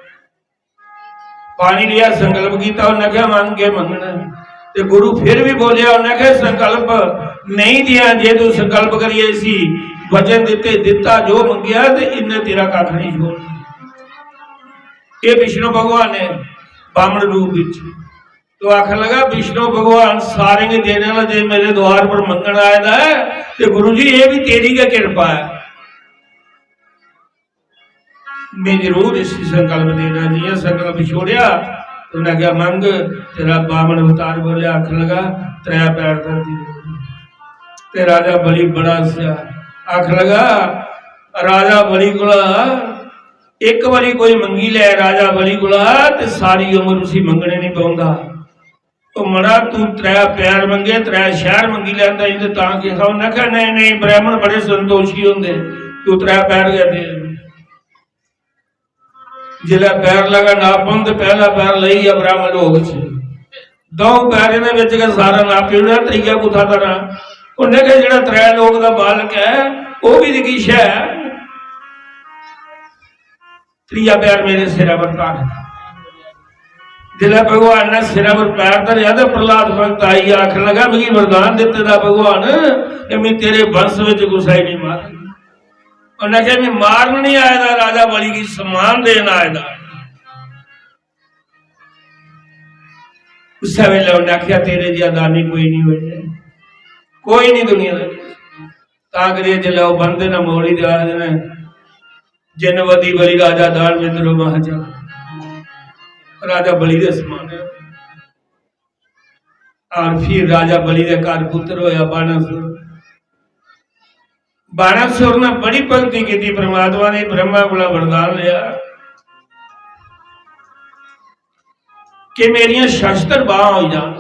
पानी लिया, संकल्प किया, उन्हें क्या मांग के मंगना है? ते गुरु फिर भी बोलिया, उन्हें क्या संकल्प नहीं दिया, जे तू संकल्प करिए इसी वचन दिते, दिता जो मंगिया, ते इन्ने तेरा कख नहीं छोड़ना। ये विष्णु भगवान है बामन रूप विच। तो आखन लगा, विष्णु भगवान सारें गी देने वाला, जे मेरे द्वार पर मंगन आए दा है, ते गुरु जी, ये भी तेरी गै कृपा है। मैं जरूर इसी संकल्प देना। जियां संकल्प छोड़िया, तो उन्हें क्या मंग, तेरा बामन अवतार बोलिया, आखन लगा, त्रै पैर धरती दे। ते राजा बलि बड़ा हस्या, आखन लगा, राजा बलि कोला एक बारी कोई मंगी लै राजा बलि कोला, ते सारी उम्र उसी मंगने नहीं पौंदा। तो मड़ा, तू त्रै पैर मंगे, त्रै शहर मंगी लैंदा, इंदे तां केह् हा? उन्नै आखेआ, "नहीं, नहीं, ब्राह्मण बड़े संतोषी होंदे, तू त्रै पैर गै दे।" जिसलै पैर लगा नापन, ते पैह्ला पैर लेई गेआ ब्राह्मण लोक च, द'ऊं पैरें दे बिच गै सारा नापी ओड़ेआ, त्रीया कुत्थै धरां? उन्नै आखेआ, "जेह्ड़ा त्रै लोक दा मालक ऐ, ओह् बी दिक्खी शै, त्रीया पैर मेरे सिरै पर धर।" जिसलै भगवान ने सिरै पर पैर धरेआ, ते प्रहलाद भगत आई आखन लगा, "मिगी वरदान दित्ते दा भगवान, कि मैं तेरे वंश बिच कुसै गी नहीं मारना।" उन्नै आखेआ, "मैं मारन नहीं आए दा, राजा बलि गी सम्मान देन आए दा।" उस्सै बेल्लै उन्नै आखेआ, "तेरे जेहा दानी कोई नहीं होए, कोई नहीं दुनिया दे।" तां करियै जिसलै ओह् बंदे न मौली दे आखदे न, "जिन वदी बलि राजा दान मिंदरो महाजन।" राजा बलि दे समान है। और फिर राजा बलि दे घर पुत्र होया बाणासुर। बाणासुर ने बड़ी भक्ति की, परमात्मा ने ब्रह्मा कोला वरदान लिया कि मेरियां शस्त्र बाह हो जान,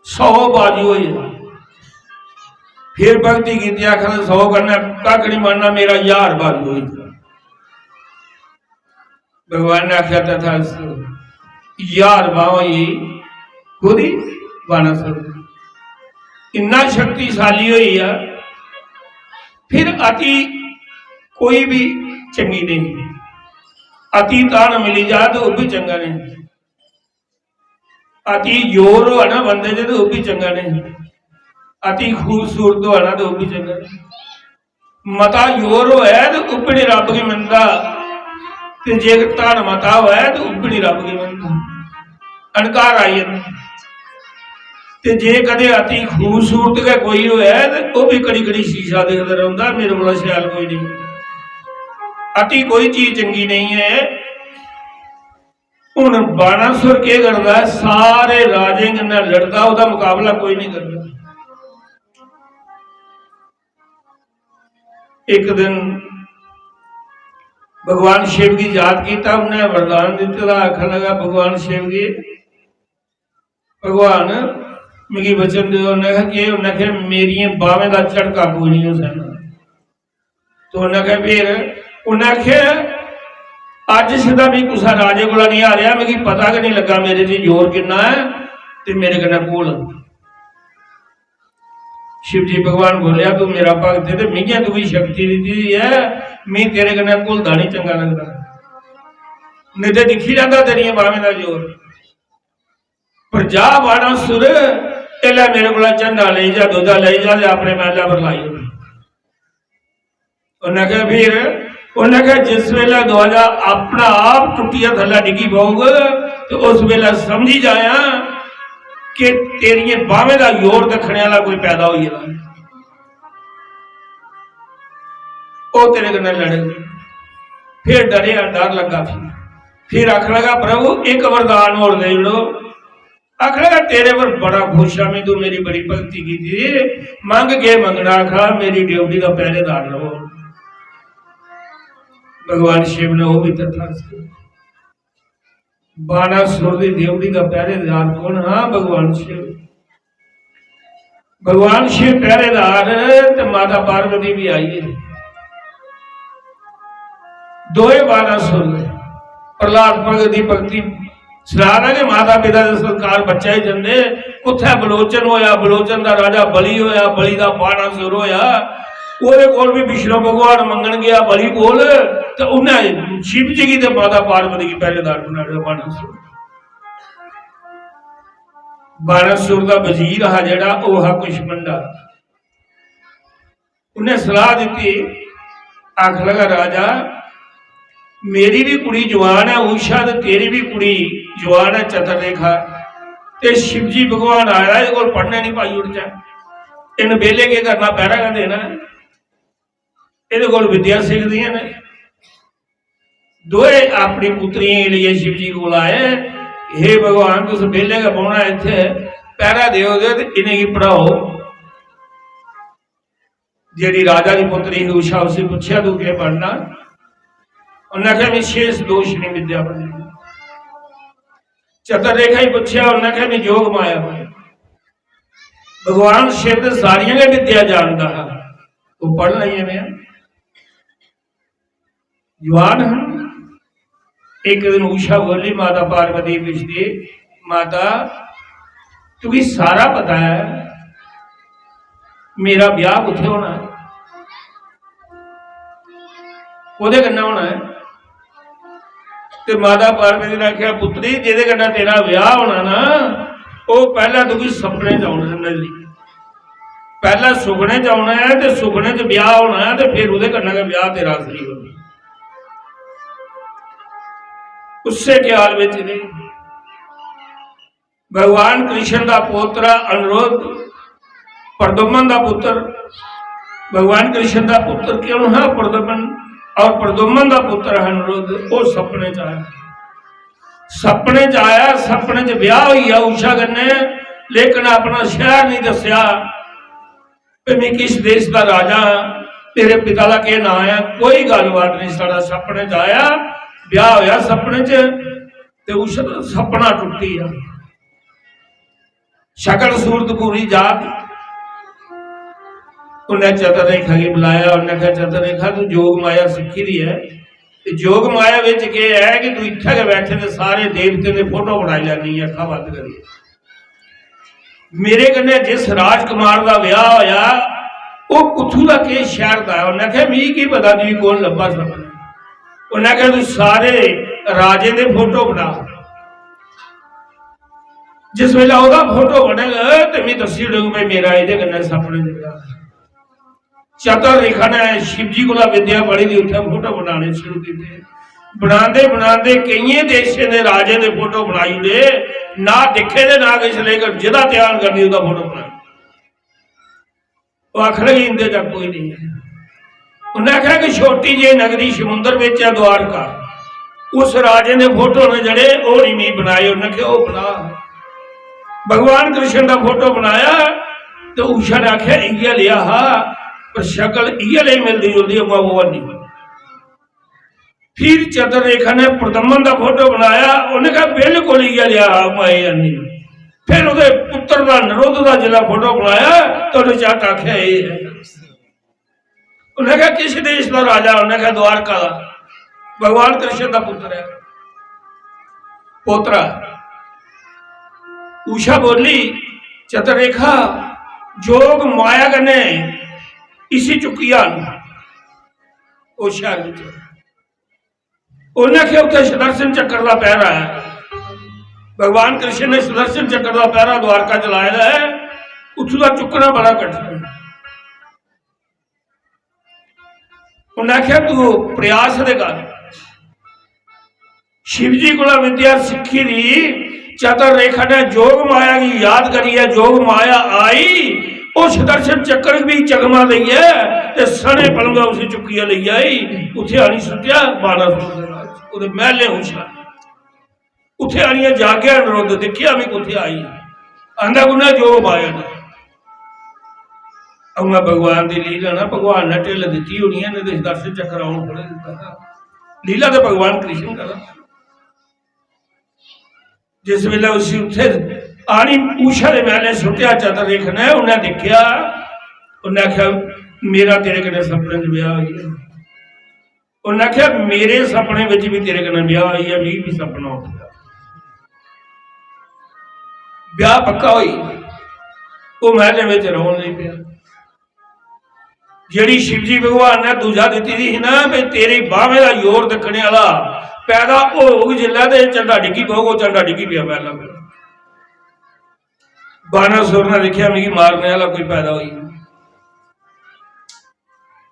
सौ बाजू हो जान। फिर भक्ति की, आखर सौ करना कख नहीं बनना, मेरा हजार बाजू हो जाए। भगवान ने आख्या, "तथास्तु।" यार बाहों ही खुद ही बाणासुर इन्ना शक्तिशाली होई आ, फिर अति कोई भी चंगी नहीं। अति तान मिली जा तो वह भी चंगा नहीं। अति जोर होऐ ना बंदे च ते ओह् बी चंगा नेईं, अति खूबसूरत होऐ ना ते ओह् बी चंगा नेईं। मता जोर होऐ ते ओह् बी निं रब्ब गी मनदा, ते जेकर धन मता होऐ ते ओह् बी निं रब्ब गी मनदा, अहंकार आई जंदा। ते जे कदें अति खूबसूरत गै कोई होऐ ते ओह् बी घड़ी घड़ी शीशा दिखदा रौंह्दा, "मेरे कोला शैल कोई नेईं।" अति कोई चीज चंगी नेईं ऐ। हुन बाणासुर केह् करदा ऐ? सारे राजें कन्नै लड़दा, ओह्दा मकाबला कोई नहीं करदा। इक दिन भगवान शिव गी याद कीता, उन्नै वरदान दित्ते दा, आखन लगा भगवान शिव गी, "भगवान, मिगी वचन देओ।" उन्नै आखेआ, "केह्?" उन्नै आखेआ, "मेरियें बाह्में दा झटका कोई नहीं हो सकदा।" तो उन्नै आखेआ, "फिर?" उन्नै आखेआ, "अज्ज सिद्धा मिगी कुसै राजे कोला नहीं हारेआ, मिगी पता गै नहीं लग्गा मेरे च जोर किन्ना ऐ ते मेरे कन्नै घोल।" शिव जी भगवान बोलेआ, "तू मेरा भक्त है ते मिगी तुगी शक्ति दित्ती दी ऐ, मिगी तेरे कन्नै घुलदा नहीं चंगा लगदा, नहीं ते दिक्खी लैंदा तेरियें बाह्में दा जोर।" पर जा बाणासुर, एल्लै मेरे कोला झंडा लेई जा, ध्वजा लेई जा ते अपने मैह्लै पर लाई ओड़। उन्नै आखेआ, "फिर?" उन्नै आखेआ, "जिस बेल्लै ध्वजा अपना आप टुट्टियै थल्लै डिग्गी पौग ते उस बेल्लै समझी जायां कि तेरियें बाह्में दा जोर दिक्खने आह्ला कोई पैदा होई गेदा, ओह् तेरे कन्नै लड़ग।" फिर डरेआ, डर लग्गा। फिर फिर आखन लगा, "प्रभु, इक वरदान होर देई ओड़ो।" आखन लगा, "तेरे पर बड़ा खुश आं मैं, तू मेरी बड़ी भक्ति कीती, मंग केह् मंगना?" आखा, "मेरी ड्योढ़ी दा पैह्रेदार र'वो।" भगवान शिव ने ओह् भी तथास्तु। बाणासुर दी ड्योढ़ी दा पैह्रेदार कौन हा? भगवान शिव। भगवान शिव पैह्रेदार ते माता पार्वती भी आई है। दोए बाणासुर ने प्रहलाद भगत दी भक्ति सना दा कि माता पिता दे संस्कार बच्चे ही जंदे। कुत्थै बलोचन होया, बलोचन दा राजा बलि होया, बलि दा बाणासुर होया। ओह्दे कोल भी विष्णु भगवान मंगन गया बलि कोल, ते उन्हें शिव जी गी ते माता पार्वती गी पहरेदार बनाया बाणासुर। बाणासुर दा वजीर हा जेड़ा, ओह हा कुष्मंडा। उन्हें सलाह दी, आख लगा, राजा, मेरी भी कुड़ी जवान है उषा, ते तेरी भी कुड़ी जवान है चतुर्रेखा, ते शिवजी भगवान आया, एह्दे कोल पढ़ने नहीं पाई ओड़चै। इन बेले केह् करना, पैरा गै देना ऐ। एह्दे कोल विद्या सिखदियां न। दोए अपनी पुत्रियें गी लेइयै शिवजी कोल आए, "हे भगवान, तुस बेले गै बौह्ना इत्थै, पैरा देओ ते इ'नेंगी पढ़ाओ।" जेह्ड़ी राजा दी पुत्री ही उषा, उसी पुच्छेआ, "तू केह् पढ़ना?" उन्नै आखेआ, "मैं शेष दोषिनी विद्या पढ़नी।" चतुर्रेखा ही पुच्छेआ, उन्नै आखेआ, "मैं योग माया पढ़नी।" भगवान शिव ते सारियां गै विद्या जानदा हा, ओह् पढ़ लेइयां ने। जवान हन। एक दिन उषा बोली माता पार्वती गी पुछदी, "माता, तुगी सारा पता ऐ, मेरा ब्याह कुत्थै होना ऐ, कोह्दे कन्नै होना ऐ?" ते माता पार्वती ने आखेआ, "पुत्री, जेह्दे कन्नै तेरा ब्याह होना ना, ओह् पैह्लें तुगी सपने च औना ऐ, नजरी। पैह्लें सुखने च औना ऐ, ते सुखने च ब्याह होना ऐ, ते फिर ओह्दे कन्नै गै ब्याह तेरा असली होना।" उस्सै ख्याल बिच ने भगवान कृष्ण दा पोतरा अनिरुद्ध, प्रद्युम्न दा पुत्र, भगवान कृष्ण दा पुत्र क्यों हा प्रद्युम्न, और प्रद्युम्न दा पुत्र अनिरुद्ध, वो सपने च आया। सपने च आया, सपने च ब्याह होई गया उषा कन्नै, लेकिन अपना शहर नहीं दस्या। "मैं किस देश का राजा हाँ, तेरे पिता का क्या नाम है?" कोई गलबात नहीं, सारा सपने च आया, ब्याह होया सपने च, ते उस सपना टुटी गया। शकल सूरत पूरी जात। उन्हें चतुर्रेखा गी बुलाया, उन्हें कहा, "चतुर्रेखा, तू जोग माया सीखी दी है, ते जोग माया विच केह् है कि तू इत्थै गै बैठे ते सारे देवतें दे फोटो बनाई लैनी है अक्खां बंद करियै। मेरे कन्नै जिस राजकुमार दा ब्याह होया, ओह् कुत्थू दा, केह् शैह्र दा ऐ?" उन्नै आखेआ, "मिगी केह् पता तुगी कौन लब्भा सपने।" उन्नै आखेआ, "तू सारे राजें दे फोटो बना, जिस बेल्लै ओह्दा फोटो बनग ते मिगी दस्सी ओड़ग भई मेरा एह्दे कन्नै सपने च ब्याह।" चतुर रेखा ने शिव जी कोला विद्या पढ़ी दी, उत्थै फोटो बनाने शुरू कीते। बनांदे बनांदे केइयें देशें दे राजें दे फोटो बनाई ओड़े, ना दिक्खे दे ना किश, लेकिन जेह्दा ध्यान करदी ओह्दा फोटो बनाई। ओह् आखन लगी, "इंदे चा कोई नहीं है।" उन्नै आखेआ कि छोटी जेही नगरी समुंदर बिच ऐ द्वारका, उस राजे दे फोटो ने जेह्ड़े, ओह् नहीं मी बनाए। उन्नै आखेआ, "ओह् बना।" भगवान कृष्ण दा फोटो बनाया ते उषा ने आखेआ, "इ'यै लेआ हा, पर शकल इ'यै लेई मिलदी जुलदी, उ'आं ओह् हैनी।" फिर चतुर्रेखा ने प्रद्युम्न दा फोटो बनाया, उन्हें कहा, "बिल्कुल इ'यै लेआ हा, उ'आं एह् हैनी।" फिर ओह्दे पुत्र दा, निरुद्ध दा जिसलै फोटो बनाया, ते उन्हें झट आखेआ, "एह् है।" उन्हें कहा, "किस देश दा राजा?" उन्हें कहा, "द्वारका दा।" भगवान कृष्ण दा पुत्र है, पोतरा। उषा बोली, "चतुर्रेखा, जोग माया कन्नै इसी चुक्की आन उस शैह्र बिच।" उन्हें आखेआ, "उत्थै सुदर्शन चक्कर दा पैरा है।" भगवान कृष्ण ने सुदर्शन चक्कर दा पैरा द्वारका च लाए दा है, उत्थूं दा चुक्कना बड़ा कठिन है। उन्नै आखेआ, "तू प्रयास ते कर।" शिव जी कोला विद्या सिक्खी दी, चतुर रेखा ने जोग माया गी याद करियै, जोग माया आई, उस सुदर्शन चक्कर गी चकमा देइयै ते सने पलंगा उसी चुक्कियै लेई आई, उत्थै आनी सुट्टेआ बाणासुर दे राज, ओह्दे मैह्लें उछाली। उत्थै आनियै जागेआ अनिरुद्ध, दिक्खेआ, "मैं कुत्थै आई?" आंदा, "कुन्नै जोग माया ने।" उ'आं भगवान दी लीला ना, भगवान ने ढिल्ल दित्ती होनी ऐ, नेईं ते दस चक्कर औन थोड़े दित्ता हा। लीला ते भगवान कृष्ण करा। जिस बेल्लै उसी उत्थै आनी उषा दे मैह्लें सुट्टेआ चतुर्रेख ने, उन्नै दिक्खेआ, उन्नै आखेआ, "मेरा तेरे कन्नै सपने च ब्याह होई गेआ।" उन्नै आखेआ, "मेरे सपने बिच बी तेरे कन्नै ब्याह होई गेआ, मिगी बी सपना उठेआ।" ब्याह पक्का होई, ओह् मैह्लें बिच रौह्न लगी पेआ। जेड़ी शिवजी भगवान ने दूजा दित्ती दी ही ना, भी तेरी बाहें दा जोर दिक्खने आह्ला पैदा होग जिसलै, ते झंडा डिग्गी पौग, ओह् झंडा डिग्गी पेआ पैह्ला। बाणासुर ने दिक्खेआ, मिगी मारने आह्ला कोई पैदा होई।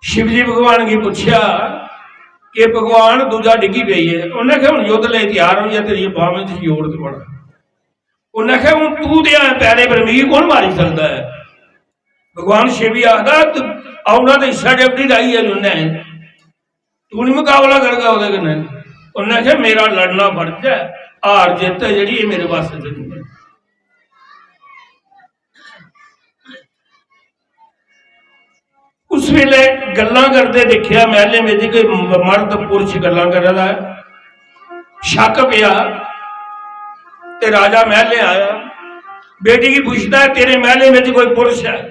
शिवजी भगवान गी पुच्छेआ कि भगवान, दूजा डिग्गी पेई ऐ। उन्नै आखेआ, "हुन युद्ध लेई त्यार होई जा, तेरियां बाह्में च जोर ते बड़ा।" उन्नै आखेआ, "हुन तू ते है पैरें पर, मिगी कौन मारी सकदा ऐ?" भगवान शिव गी आखदा, "तू औना ते इस्सै ड्यूटी दा ही ऐ जिन्नै, तू निं मकाबला करगा ओह्दे कन्नै।" उन्नै आखेआ, "मेरा लड़ना फर्ज ऐ, हार जित्त ऐ जेह्ड़ी, एह् मेरे बस च निं ऐ।" उस वेले गल्लां करदे दिक्खेआ, मैह्लें बिच कोई म-, मर्द पुरश गल्लां करा दा ऐ, शक्क पेआ। ते राजा मैह्लें आया, बेटी गी पुछदा ऐ, "तेरे मैह्लें बिच कोई पुरश ऐ?"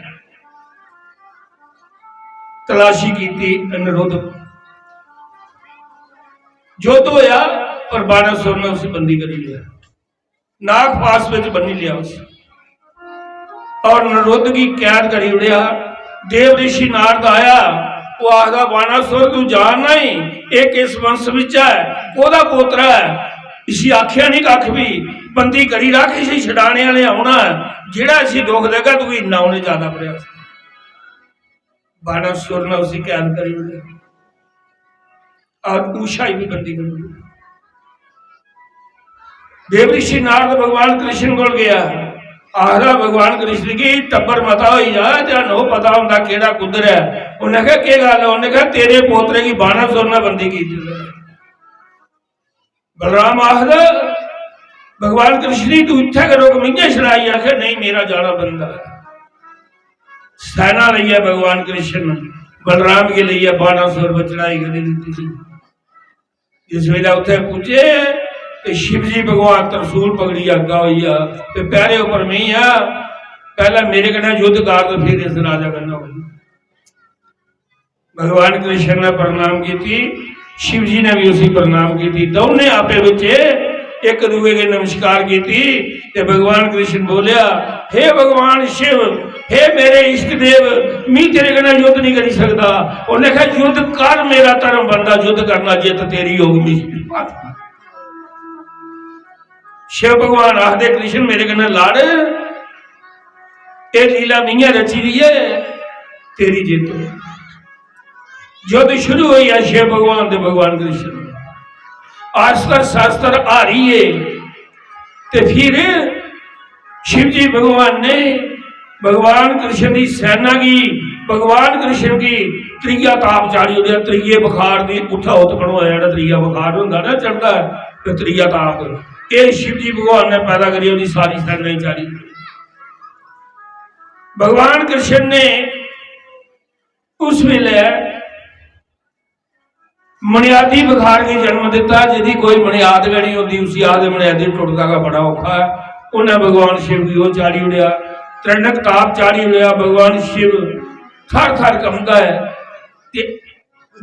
तलाशी कीती अनिरुद्ध, युद्ध होया, पर बाणासुर ने उसी बंदी करी लिया। नागपाश विच बन्नी लिया उसी और अनिरुद्ध गी कैद करी ओड़ेआ। देव ऋषि नारद आया, वो आखदा, "बाणासुर, तू जानना ही, एह् किस वंश विच ऐ, कोह्दा पोतरा ऐ? इसी आखेआ निं कक्ख बी, बंदी करी रख, इसी छडाने आह्ले औना ऐ, जेह्ड़ा इसी दुख देगा, तुगी इन्ना उ'नें ज्यादा प्रयास।" बाणासुर ने उसी कैद करी ओड़ेआ और उषा गी भी बंदी करी ओड़ेआ। देव ऋषि नारद भगवान कृष्ण कोल गया, आखदा, "भगवान कृष्ण गी टब्बर मता होई जा, ते नो पता होंदा केह्ड़ा कुद्धर ऐ।" उन्नै आखेआ, "केह् गल्ल ऐ?" उन्नै आखेआ, "तेरे पोतरे गी बाणासुर ने बंदी कीती दा।" बलराम आखदा, "भगवान कृष्ण जी, तू इत्थै गै रुक, मिंगे छड़ाई।" आखे, "नहीं, मेरा जाना बनदा ऐ।" सेना लेइयै भगवान कृष्ण बलराम गी लेइयै बाणासुर पर चढ़ाई करी दित्ती। जिस वेले उत्थै पुज्जे ते शिव जी भगवान, त्रिशूल पकड़ियै अग्गा होई गेआ ते पैरे उप्पर में आं, पैह्लें मेरे कन्नै युद्ध कर ते फिर इस राजा कन्नै होई। भगवान कृष्ण ने प्रणाम कीती, शिव जी ने भी उसी प्रणाम कीती। दोनों आपे बिच एक दूए के नमस्कार कीती ते भगवान कृष्ण बोलिया, "हे भगवान शिव, हे मेरे इष्ट देव, मी तेरे कन्नै युद्ध नहीं करी सकदा।" उन्हें कहा, "युद्ध कर, मेरा धर्म बनदा युद्ध करना, जित तेरी होग मी।" शिव भगवान आखदे, "कृष्ण, मेरे कन्नै लड़, एह् लीला मियां रची दी ऐ, तेरी जित्त।" युद्ध शुरू होई गेआ शिव भगवान ते भगवान कृष्ण, अस्त्र शस्त्र हारियै ते फिर शिव जी भगवान ने भगवान कृष्ण दी सेना गी, भगवान कृष्ण गी त्रीया ताप चाढ़ी ओड़ेआ। त्रीये बुखार दी उत्थै उत्पन्न होया, जेह्ड़ा त्रीया बुखार होंदा ना चढ़दा ऐ, ते त्रीया ताप, एह् शिव जी भगवान ने पैदा करियै ओह्दी सारी सेना गी चाढ़ी। भगवान कृष्ण ने उस वेले मनियादी बुखार गी जन्म दिता, जेदी कोई मनियाद गै नहीं होंदी, उसी आखदे मनियादी टुटदा गै बड़ा औखा ऐ। उन्हें भगवान शिव गी ओह् चाढ़ी ओड़ेआ, त्रैणक ताप चाढ़ी ओड़ेआ। भगवान शिव थर थर कंबदा ऐ ते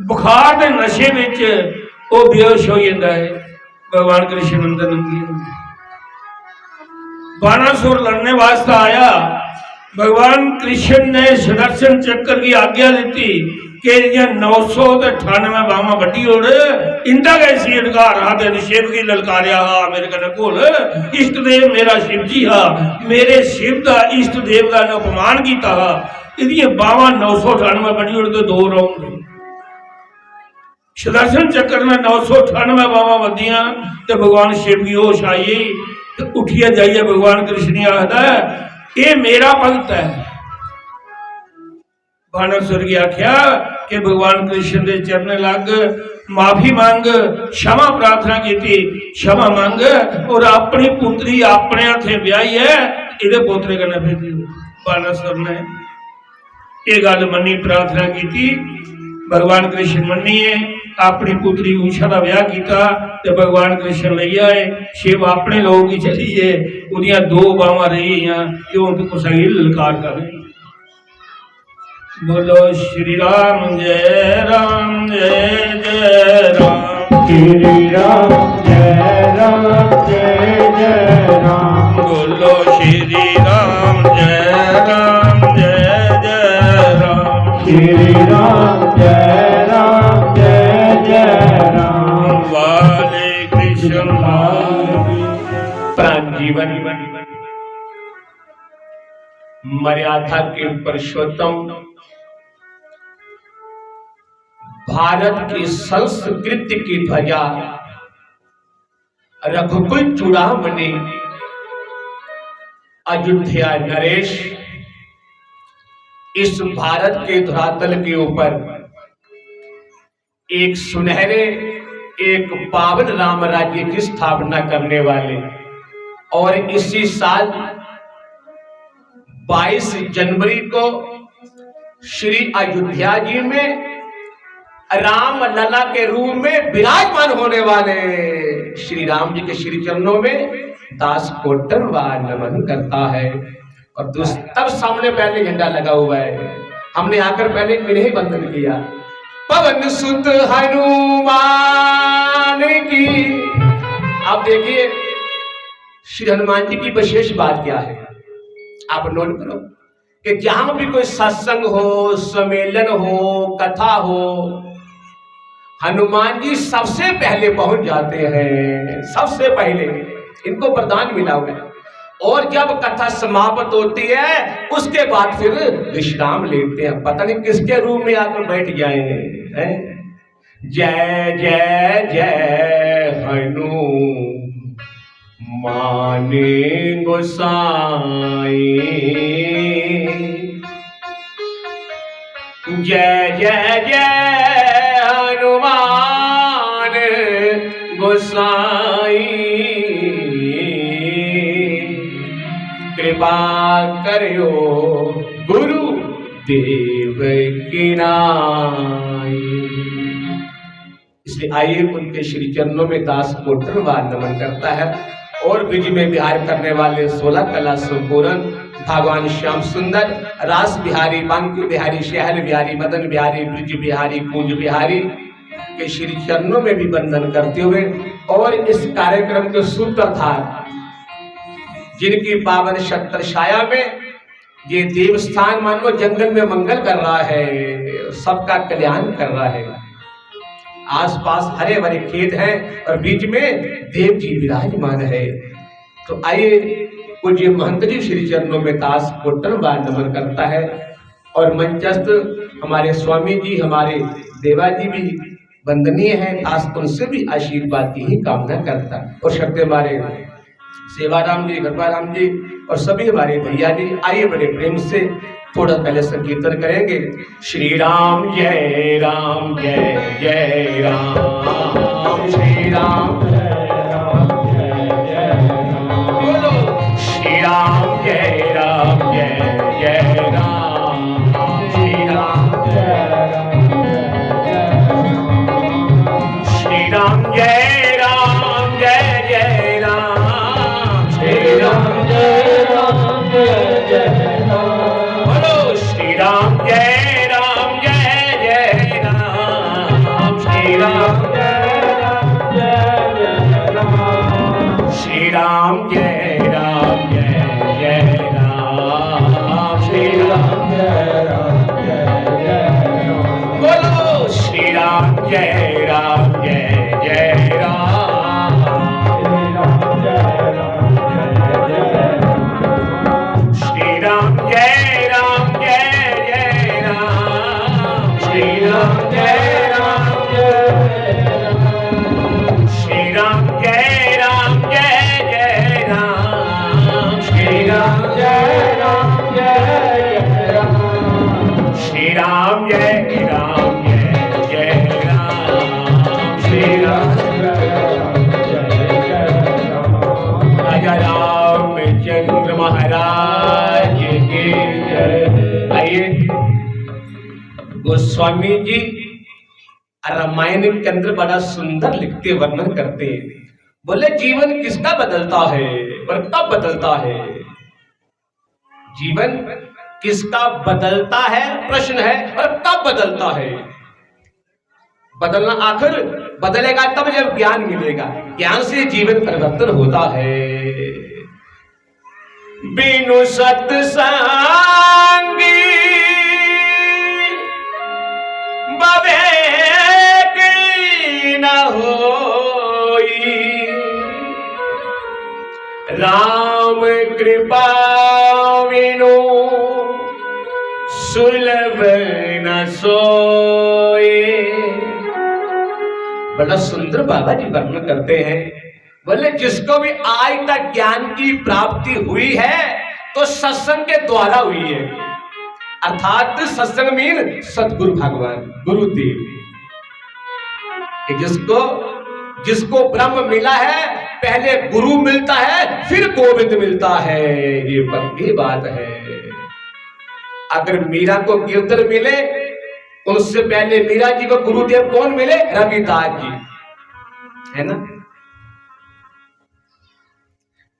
बुखार दे नशे विच ओह् बेहोश होई जंदा ऐ। भगवान कृष्ण अंदर लंघी जंदे। बाणासुर लड़ने वास्ते आया। भगवान कृष्ण ने सुदर्शन चक्र की आज्ञा दी कि एह्दियां नौ सौ ते अठानवे बावां बड्ढी ओड़। इंदा गै इसी अधिकार हा। ते शिव गी ललकारेआ हा, "मेरे कन्नै घोल, इष्ट देव मेरा शिव जी हा, मेरे शिव दा, इष्ट देव दा इन्नै अपमान कीता हा, एह्दियां बावां नौ सौ अठानवे बड्ढी ओड़ ते दो रौह्न।" सुदर्शन चक्र ने नौ सौ अठानवे बावां बंदियां ते भगवान शिव गी होश आई गेई ते उठियै जाइयै भगवान कृष्ण गी आखदा ऐ, "एह् मेरा भक्त ऐ।" बाणासुर गी आख्या कि भगवान कृष्ण दे चरणें लग, माफी मंग, क्षमा प्रार्थना कीती, क्षमा मंग और अपनी पुत्री अपने हत्थें ब्याही ऐ, एह्दे पोतरे कन्नै भेजी। बाणासुर ने एह् गल्ल मन्नी, प्रार्थना कीती। भगवान कृष्ण मन्नियै अपनी पुत्री उषा दा ब्याह कीता ते भगवान कृष्ण लेई आए। शिव अपने लोक गी चली गे, ओह्दियां दो बावां रेही गेइयां कि हून ते कुसै गी ललकार कर। बोलो श्री राम जय राम जय जय राम। श्री राम जय राम जय जय राम। बोलो श्री राम जय राम जय जय राम। श्री राम जय राम जय जय राम। वाले कृष्ण प्राण जीवन मर्यादा के पुरुषोत्तम, भारत की संस्कृति की ध्वजा रघुकुल चूड़ामणि अयोध्या नरेश इस भारत के धरातल के ऊपर एक सुनहरे, एक पावन राम राज्य की स्थापना करने वाले और इसी साल बाईस जनवरी को श्री अयोध्या जी में राम लला के रूप में विराजमान होने वाले श्री राम जी के श्री चरणों में दास कोटरवा नमन करता है। और दूस-, तब सामने पहले झंडा लगा हुआ है, हमने आकर पहले इन्हें वंदन किया। पवन सुत हनुमान की। आप देखिए, श्री हनुमान जी की विशेष बात क्या है, आप नोट करो कि जहां भी कोई सत्संग हो, सम्मेलन हो, कथा हो, हनुमान जी सबसे पहले पहुंच जाते हैं, सबसे पहले इनको वरदान मिला हुआ है। और जब कथा समाप्त होती है, उसके बाद फिर विश्राम लेते हैं। पता नहीं किसके रूप में आकर बैठ जाए हैं। जय जय जय हनुमान गोसाई। जय जय जय हनुमान गोसाई। कृपा करियो गुरु देव की नाई। इसलिए आइए, उनके श्री चरणों में दास कोटरवा नमन करता है। और ब्रज में विहार करने वाले सोलह कला संपूर्ण भगवान श्याम सुंदर, रास बिहारी, बांके बिहारी, शहर बिहारी, मदन बिहारी, ब्रज बिहारी, कुंज बिहारी के श्री चरणों में भी वंदन करते हुए और इस कार्यक्रम के सूत्रधार जिनकी पावन छत्र छाया में ये देवस्थान मानो जंगल में मंगल कर रहा है, सबका कल्याण कर रहा है। आसपास हरे भरे खेत हैं और बीच में देव जी विराजमान है। तो आइए, पूज्य महंत जी श्री चरणों में दास कोटरवा नमन करता है और मंचस्थ हमारे स्वामी जी, हमारे देवा जी भी वंदनीय है, खास उनसे भी आशीर्वाद की ही कामना करता है। और शब्द हमारे सेवाराम जी, गरबाराम जी और सभी हमारे भैया जी, आइए बड़े प्रेम से थोड़ा पहले संकीर्तन करेंगे। श्री राम जय राम जय जय राम, श्री राम जय राम जय जय राम। बोलो, श्री राम जय राम जय जय राम, श्री राम जय राम जय जय राम। श्री राम जय राम जय जय राम, श्री राम जय राम जय जय राम। बोलो, श्री राम जय राम जय जय राम, श्री राम जय राम जय जय राम। श्री राम जय राम जय जय राम, श्री राम जय राम जय जय राम। बोलो, श्री राम जय राम जय जय राम। श्री राम जय राम जय जय राम, श्री राम जय राम जय जय राम। श्री राम जय राम जय जय राम, श्री राम जय राम जय जय राम। श्री राम जय राम जय जय राम, श्री राम जय राम जय जय राम। राजा रामचंद्र महाराज की जय। आइए, गोस्वामी जी रामायण के अंदर बड़ा सुंदर लिखते, वर्णन करते हैं। बोले, जीवन किसका बदलता है और कब बदलता है? जीवन किसका बदलता है, प्रश्न है, और कब बदलता है? बदलना, आखिर बदलेगा तब जब ज्ञान मिलेगा, ज्ञान से जीवन परिवर्तन होता है। बिनु सत्संगी न होई, राम कृपा विनु सुलभ न सोए। बड़ा सुंदर बाबा जी वर्णन करते हैं। बोले, जिसको भी आज तक ज्ञान की प्राप्ति हुई है, तो सत्संग के द्वारा हुई है। अर्थात सत्संग मीन सतगुरु भगवान, गुरुदेव। कि जिसको, जिसको ब्रह्म मिला है, पहले गुरु मिलता है, फिर गोविंद मिलता है। ये पक्की बात है। अगर मीरा को गिरधर मिले, उनसे पहले मीरा जी को गुरुदेव कौन मिले? रविदास जी, है ना?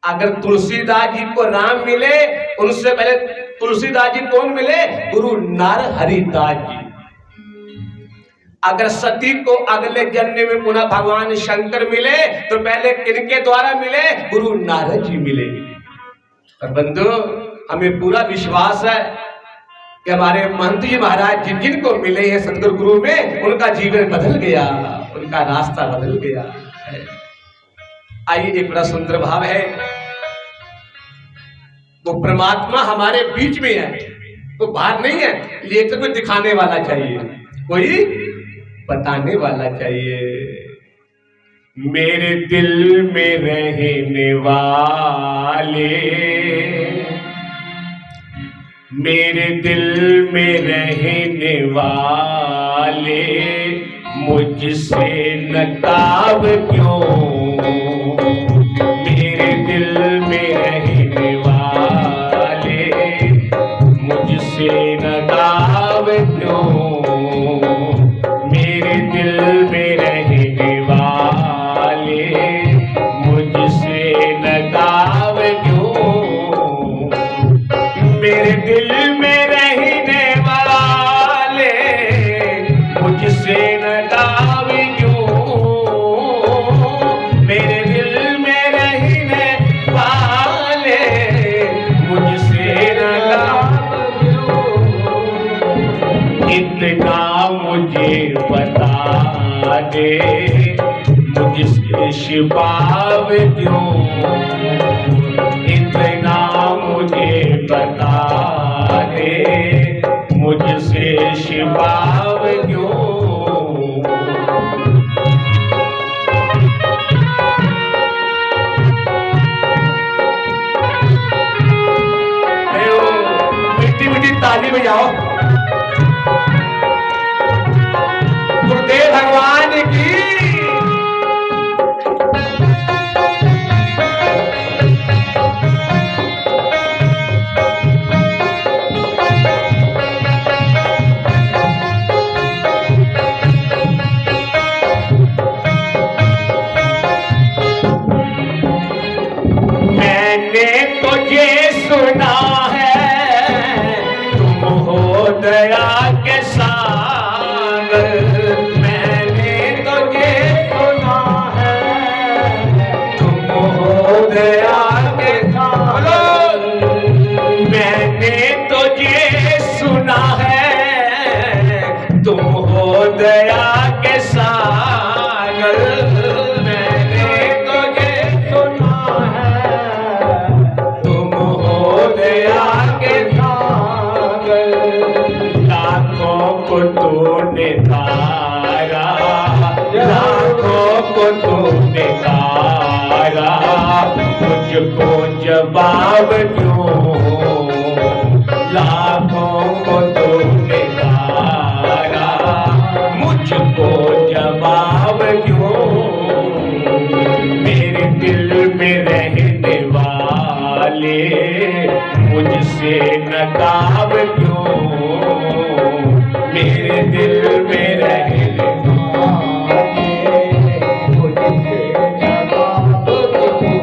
अगर तुलसीदास जी को राम मिले, उनसे पहले तुलसीदास जी कौन मिले? गुरु नर हरिदास जी। अगर सती को अगले जन्म में पुनः भगवान शंकर मिले, तो पहले किनके द्वारा मिले? गुरु नारद जी मिले। और बंधु, हमें पूरा विश्वास है कि हमारे महंत जी महाराज जिन जिन को मिले हैं सतगुरु गुरु में, उनका जीवन बदल गया, उनका रास्ता बदल गया। आइए, एक बड़ा सुंदर भाव है, वो परमात्मा हमारे बीच में है, वो बाहर नहीं है, लेकिन कोई दिखाने वाला चाहिए, कोई बताने वाला चाहिए। मेरे दिल में रहने वाले, मेरे दिल में रहने वाले, मुझसे नकाब क्यों? मेरे दिल में रहने वाले, मुझसे नकाब क्यों? मेरे दिल में रहने वाले, मुझसे नकाब क्यों? मेरे दिल में रहने वाले, मुझसे नकाब क्यों? मेरे दिल में रहने वाले, मुझसे नकाब क्यों? इतना मुझे बता दे, मुझसे छिपाव क्यों? इतना मुझे बता दे, मुझसे छिपाव क्यों? अरे ओ, मीठी मीठी ताली बजाओ। गुरुदेव भगवान की। मैंने तो ये सुना है, तुम हो दया के सागर। मैंने तो ये सुना है, तुम हो दया के सागर। मैंने तो ये सुना है, तुम हो दया के सागर। मैंने तो ये सुना है, तुम हो दया के सागर। लाखों को तूने तारा, लाखों को तूने तारा, मुझको जवाब क्यों? लाखों को तूने तारा, मुझको जवाब क्यों? मेरे दिल में रहने वाले, मुझसे नकाब क्यों? मेरे दिल में रहने वाले, मुझसे नकाब क्यों?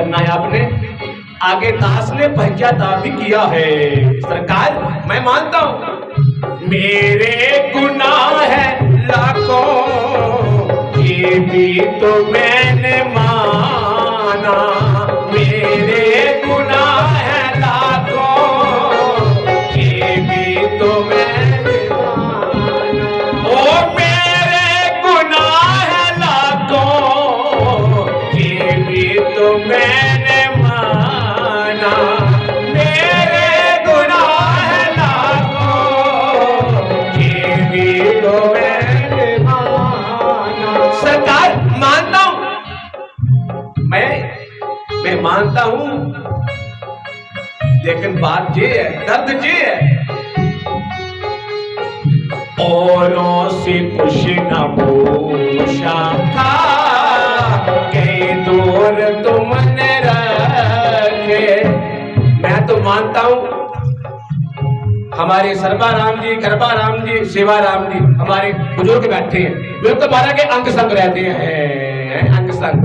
सुना है आपने। आगे दास ने पश्चाताप भी किया है। सरकार, मैं मानता हूं, मेरे गुनाह है लाखों, ये भी तो मैंने माना। मेरे गुनाह है लाखों, ये भी तो मैंने माना। ओ मेरे गुनाह है लाखों, ये भी तो मैंने माना। मेरे गुनाह है लाखों, ये भी तो मैंने माना। सरकार, मानता हूं, मैं मैं मानता हूं, लेकिन बात ये है, दर्द ये है, औरों से कुछ न पूछा था, कई दूर तुमने रखे। मैं तो मानता हूं, हमारे सर्वाराम जी, कृपाराम जी, सेवाराम जी, हमारे बुजुर्ग बैठे हैं, वे तो महाराज के अंग संग रहते हैं, अंग संग,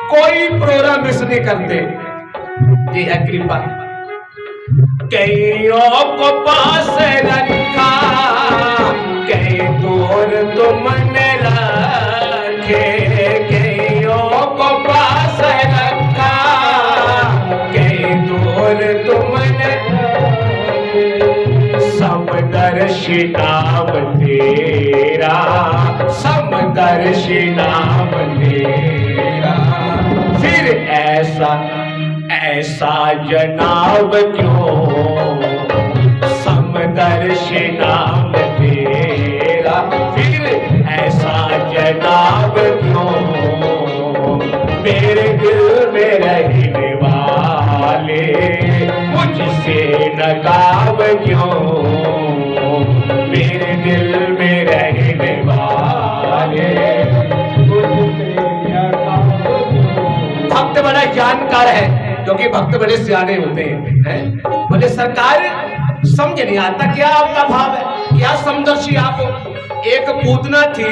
कोई प्रोग्राम मिस नहीं करते। ये है कृपा। कईयों को पास रखा, कई दूर तुमने रखे। कईयों को पास रखा, कई दूर तुमने। समदर्शी नाम तेरा, समदर्शी नाम तेरा। फिर ऐसा, ऐसा जनाब क्यों? समदर्शी नाम तेरा, फिर ऐसा जनाब क्यों? मेरे दिल में रहने वाले, मुझसे नकाब क्यों? मेरे दिल में रहने वाले, मुझसे नकाब क्यों? भक्त बड़ा जानकार है, क्योंकि भक्त बड़े सियाने होते हैं, हैं? बोले, सरकार, समझ नहीं आता क्या आपका भाव है, क्या समदर्शी आप हो? एक पूतना थी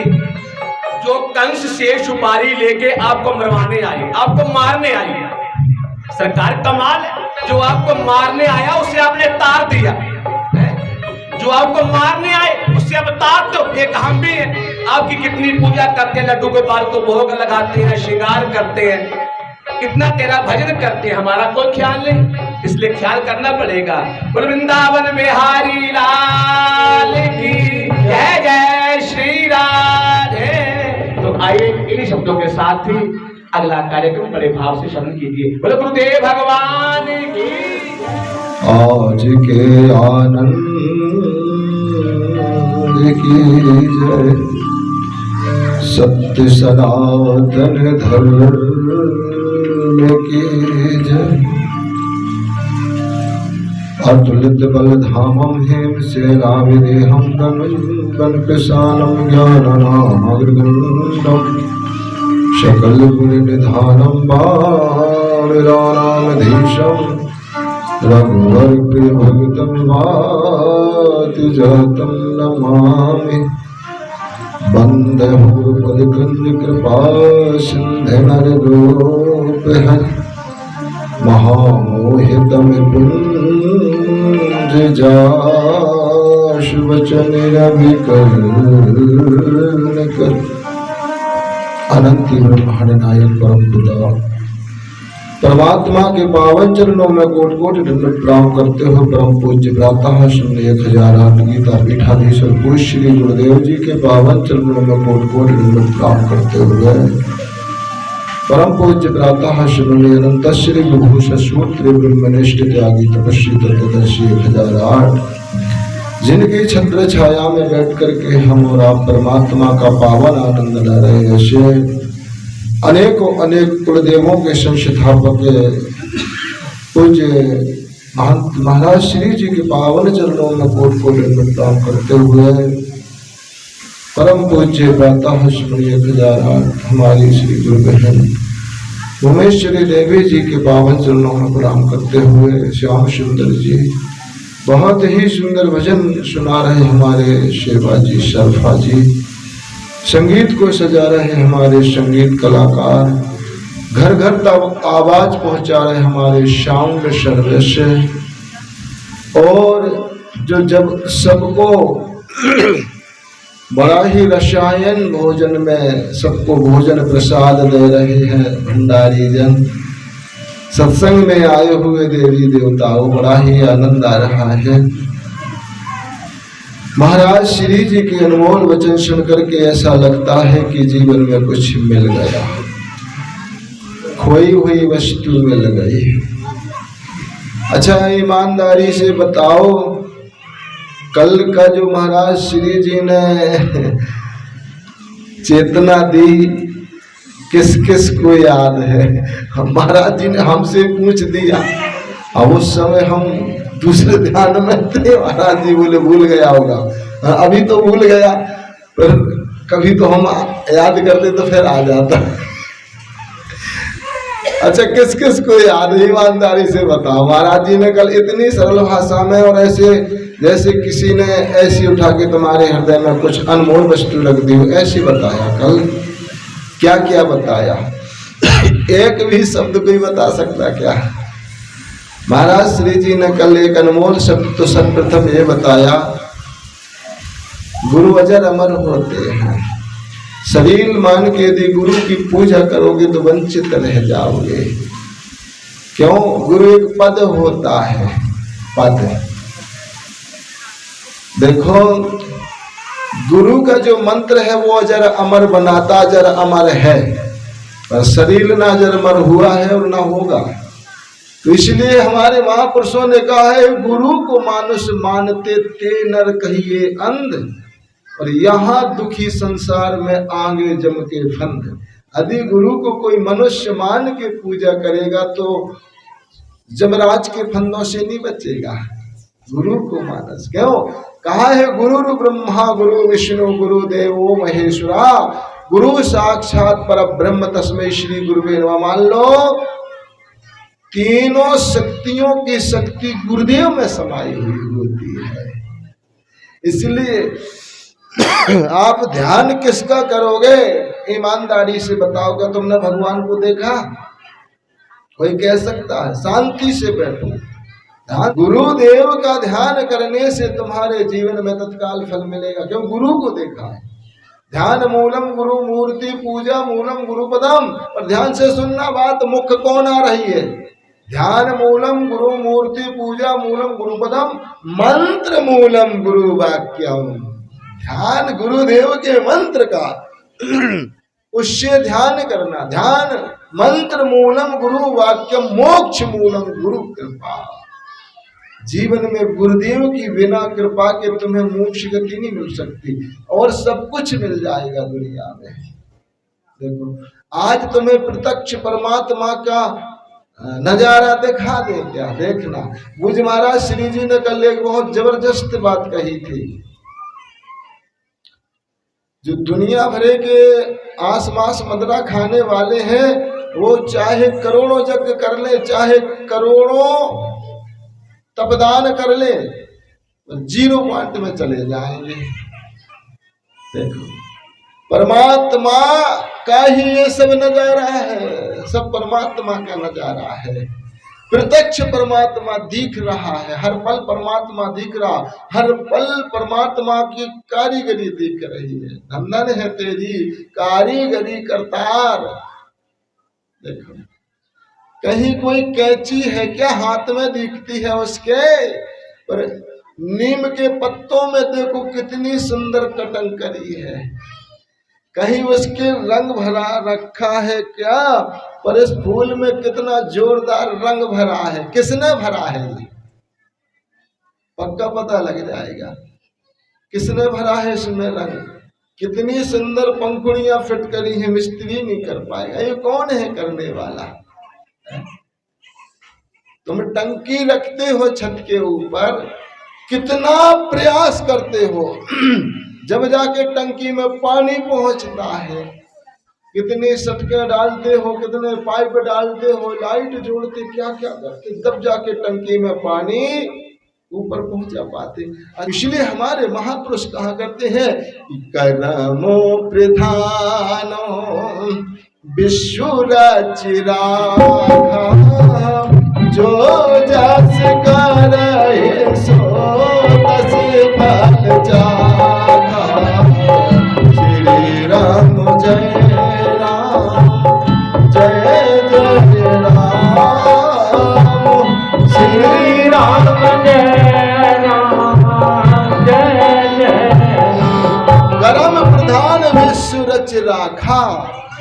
जो कंस से सुपारी लेके आपको मरवाने आई, आपको मारने आई। सरकार, कमाल है, जो आपको मारने आया उसे आपने तार दिया, हैं? जो आपको मारने आए उससे आप तार दो। एक हम भी हैं, आपकी कितनी पूजा करते हैं, लड्डू गोपाल को भोग लगाते हैं, श्रृंगार करते हैं, कितना तेरा भजन करते हैं, हमारा कोई ख्याल नहीं, इसलिए ख्याल करना पड़ेगा। बोल वृंदावन बिहारी लाल की जय, जय श्री राधे। तो आइए, इन्हीं शब्दों के साथ ही अगला कार्यक्रम बड़े भाव से श्रवण कीजिए। बोलो गुरुदेव भगवान की। आज के आनंद की जय, सत्य सनातन धर्म की जय। अतुलित बल धामम हेम सेना विदेहम, गगन पिसानम ज्ञान नाम अग्रगंडम, सकल गुण निधानम बाणराणाम धीशम, रघुवर प्रिय भगतम वात जातम नमामि। वंदे भूपद कुंज कृपा सिंधु नर रूप हरि, महामोहित मुकुंज जासु वचन रवि करुण कर। अनंत ब्रह्मांड नायक परम पिता परमात्मा के पावन चरणों में कोट कोट दंडवत प्रणाम करते हुए परम पूज्य प्रातः श्रमण एक हजार आठ गीता पीठाधीश्वर पूज्य श्री गुरुदेव जी के पावन चरणों में कोट कोट दंडवत प्रणाम करते हुए परम पूज्य प्रातः श्रमण अनंत श्री विभूषण सूत्र ब्रह्मनिष्ठ त्यागी तपस्वी तत्वदर्शी एक हजार आठ, जिनकी छत्र छाया में बैठ करके हम और आप परमात्मा का पावन आनंद ले रहे हैं, ऐसे अनेकों अनेक कुलदेवों के संस्थापक पूज्य महंत महाराज श्री जी के पावन चरणों में कोट कोट दंडवत प्रणाम करते हुए परम पूज्य प्रातः श्रमण एक हजार आठ हमारी श्री गुरु बहन भुवनेश्वरी देवी जी के पावन चरणों में प्रणाम करते हुए श्याम सुंदर जी, बहुत ही सुंदर भजन सुना रहे हमारे सेवा जी, शरफा जी, संगीत को सजा रहे हमारे संगीत कलाकार, घर घर तक आवाज पहुंचा रहे हमारे साउंड सर्विस। और जो जब सबको बड़ा ही रसायन भोजन में सबको भोजन प्रसाद दे रहे हैं भंडारी जन, सत्संग में आए हुए देवी देवताओं, बड़ा ही आनंद आ रहा है। महाराज श्री जी के अनमोल वचन सुन करके ऐसा लगता है कि जीवन में कुछ मिल गया, खोई हुई वस्तु मिल गई। अच्छा, ईमानदारी से बताओ, कल का जो महाराज श्री जी ने चेतना दी, किस किस को याद है? महाराज जी ने हमसे पूछ दिया। अब उस समय हम दूसरे ध्यान में थे, महाराज जी बोले, "भूल गया होगा।" हाँ, अभी तो भूल गया, पर कभी तो हम याद करते तो फिर आ जाता। अच्छा, किस किस को याद है, ईमानदारी से बताओ? महाराज जी ने कल इतनी सरल भाषा में और ऐसे, जैसे किसी ने ऐसी उठा के तुम्हारे हृदय में कुछ अनमोल वस्तु रख दी हो, ऐसी बताया कल। क्या क्या बताया? एक भी शब्द कोई बता सकता क्या? महाराज श्री जी ने कल एक अनमोल शब्द तो सर्वप्रथम ये बताया, गुरु अजर अमर होते हैं। शरीर मान के यदि गुरु की पूजा करोगे तो वंचित रह जाओगे। क्यों? गुरु एक पद होता है, पद। देखो, गुरु का जो मंत्र है वो अजर अमर बनाता, अजर अमर है, पर शरीर ना अजर अमर हुआ है और ना होगा। तो इसलिए हमारे महापुरुषों ने कहा है, "गुरु को मानुष मानते ते नर कहिए अंध, और यहाँ दुखी संसार में आंगे जम के फंद।" यदि गुरु को कोई मनुष्य मान के पूजा करेगा तो जमराज के फंदों से नहीं बचेगा। गुरु को मानस क्यों कहा है? "गुरु ब्रह्मा गुरु विष्णु गुरु देवो महेश्वरा, गुरु साक्षात पर ब्रह्म तस्मै श्री गुरुवे नमः।" मान लो, तीनों शक्तियों की शक्ति गुरुदेव में समाई हुई होती है। इसलिए आप ध्यान किसका करोगे? ईमानदारी से बताओगे, तुमने भगवान को देखा? कोई कह सकता है? शांति से बैठो। ध्यान, गुरुदेव का ध्यान करने से तुम्हारे जीवन में तत्काल फल मिलेगा, क्यों? गुरु को देखा है। ध्यान मूलम गुरु मूर्ति पूजा मूलम गुरुपदम। और ध्यान से सुनना बात, मुख कौन आ रही है? ध्यान मूलम गुरु मूर्ति पूजा मूलम गुरुपदम, मंत्र मूलम गुरु वाक्यम। ध्यान गुरुदेव के मंत्र का, उससे ध्यान करना। ध्यान मंत्र मूलम गुरु वाक्यम, मोक्ष मूलम गुरु कृपा। जीवन में गुरुदेव की बिना कृपा के तुम्हें मोक्ष गति नहीं मिल सकती, और सब कुछ मिल जाएगा दुनिया में। देखो, आज तुम्हें प्रत्यक्ष परमात्मा का, अ, नजारा दिखा दे क्या? देखना, भुज महाराज श्री जी ने कल एक बहुत जबरदस्त बात कही थी। जो दुनिया भरे के आस मास मदरा खाने वाले हैं, वो चाहे करोड़ों यज्ञ कर ले, चाहे करोड़ों तपदान कर ले, जीरो पॉइंट में चले जाएंगे। देखो, परमात्मा का ही ये सब नजारा है, सब परमात्मा का नजारा है। प्रत्यक्ष परमात्मा दिख रहा है, हर पल परमात्मा दिख रहा, हर पल परमात्मा की कारीगरी दिख रही है। धन धन है तेरी कारीगरी करतार। देखो, कहीं कोई कैंची है क्या हाथ में दिखती है उसके? पर नीम के पत्तों में देखो कितनी सुंदर कटिंग करी है, कहीं उसके रंग भरा रखा है क्या? पर इस फूल में कितना जोरदार रंग भरा है, किसने भरा है ये? पक्का पता लग जाएगा किसने भरा है इसमें रंग। कितनी सुंदर पंखुड़ियां फिट करी है, मिस्त्री नहीं कर पाएगा। ये कौन है करने वाला? तुम टंकी रखते हो छत के ऊपर, कितना प्रयास करते हो, जब जाके टंकी में पानी पहुंचता है। कितने सटके डालते हो, कितने पाइप डालते हो, लाइट जोड़ते, क्या क्या करते, तब जाके टंकी में पानी ऊपर पहुंचा पाते। इसलिए हमारे महापुरुष कहा करते हैं कि कर्मो प्रधानो विश्व रच राखा, जो जस करहिं सो तस फल चाखा। श्री राम जय राम, जय जय राम, श्री राम जय राम, जय जय राम। कर्म प्रधान विश्व रच राखा,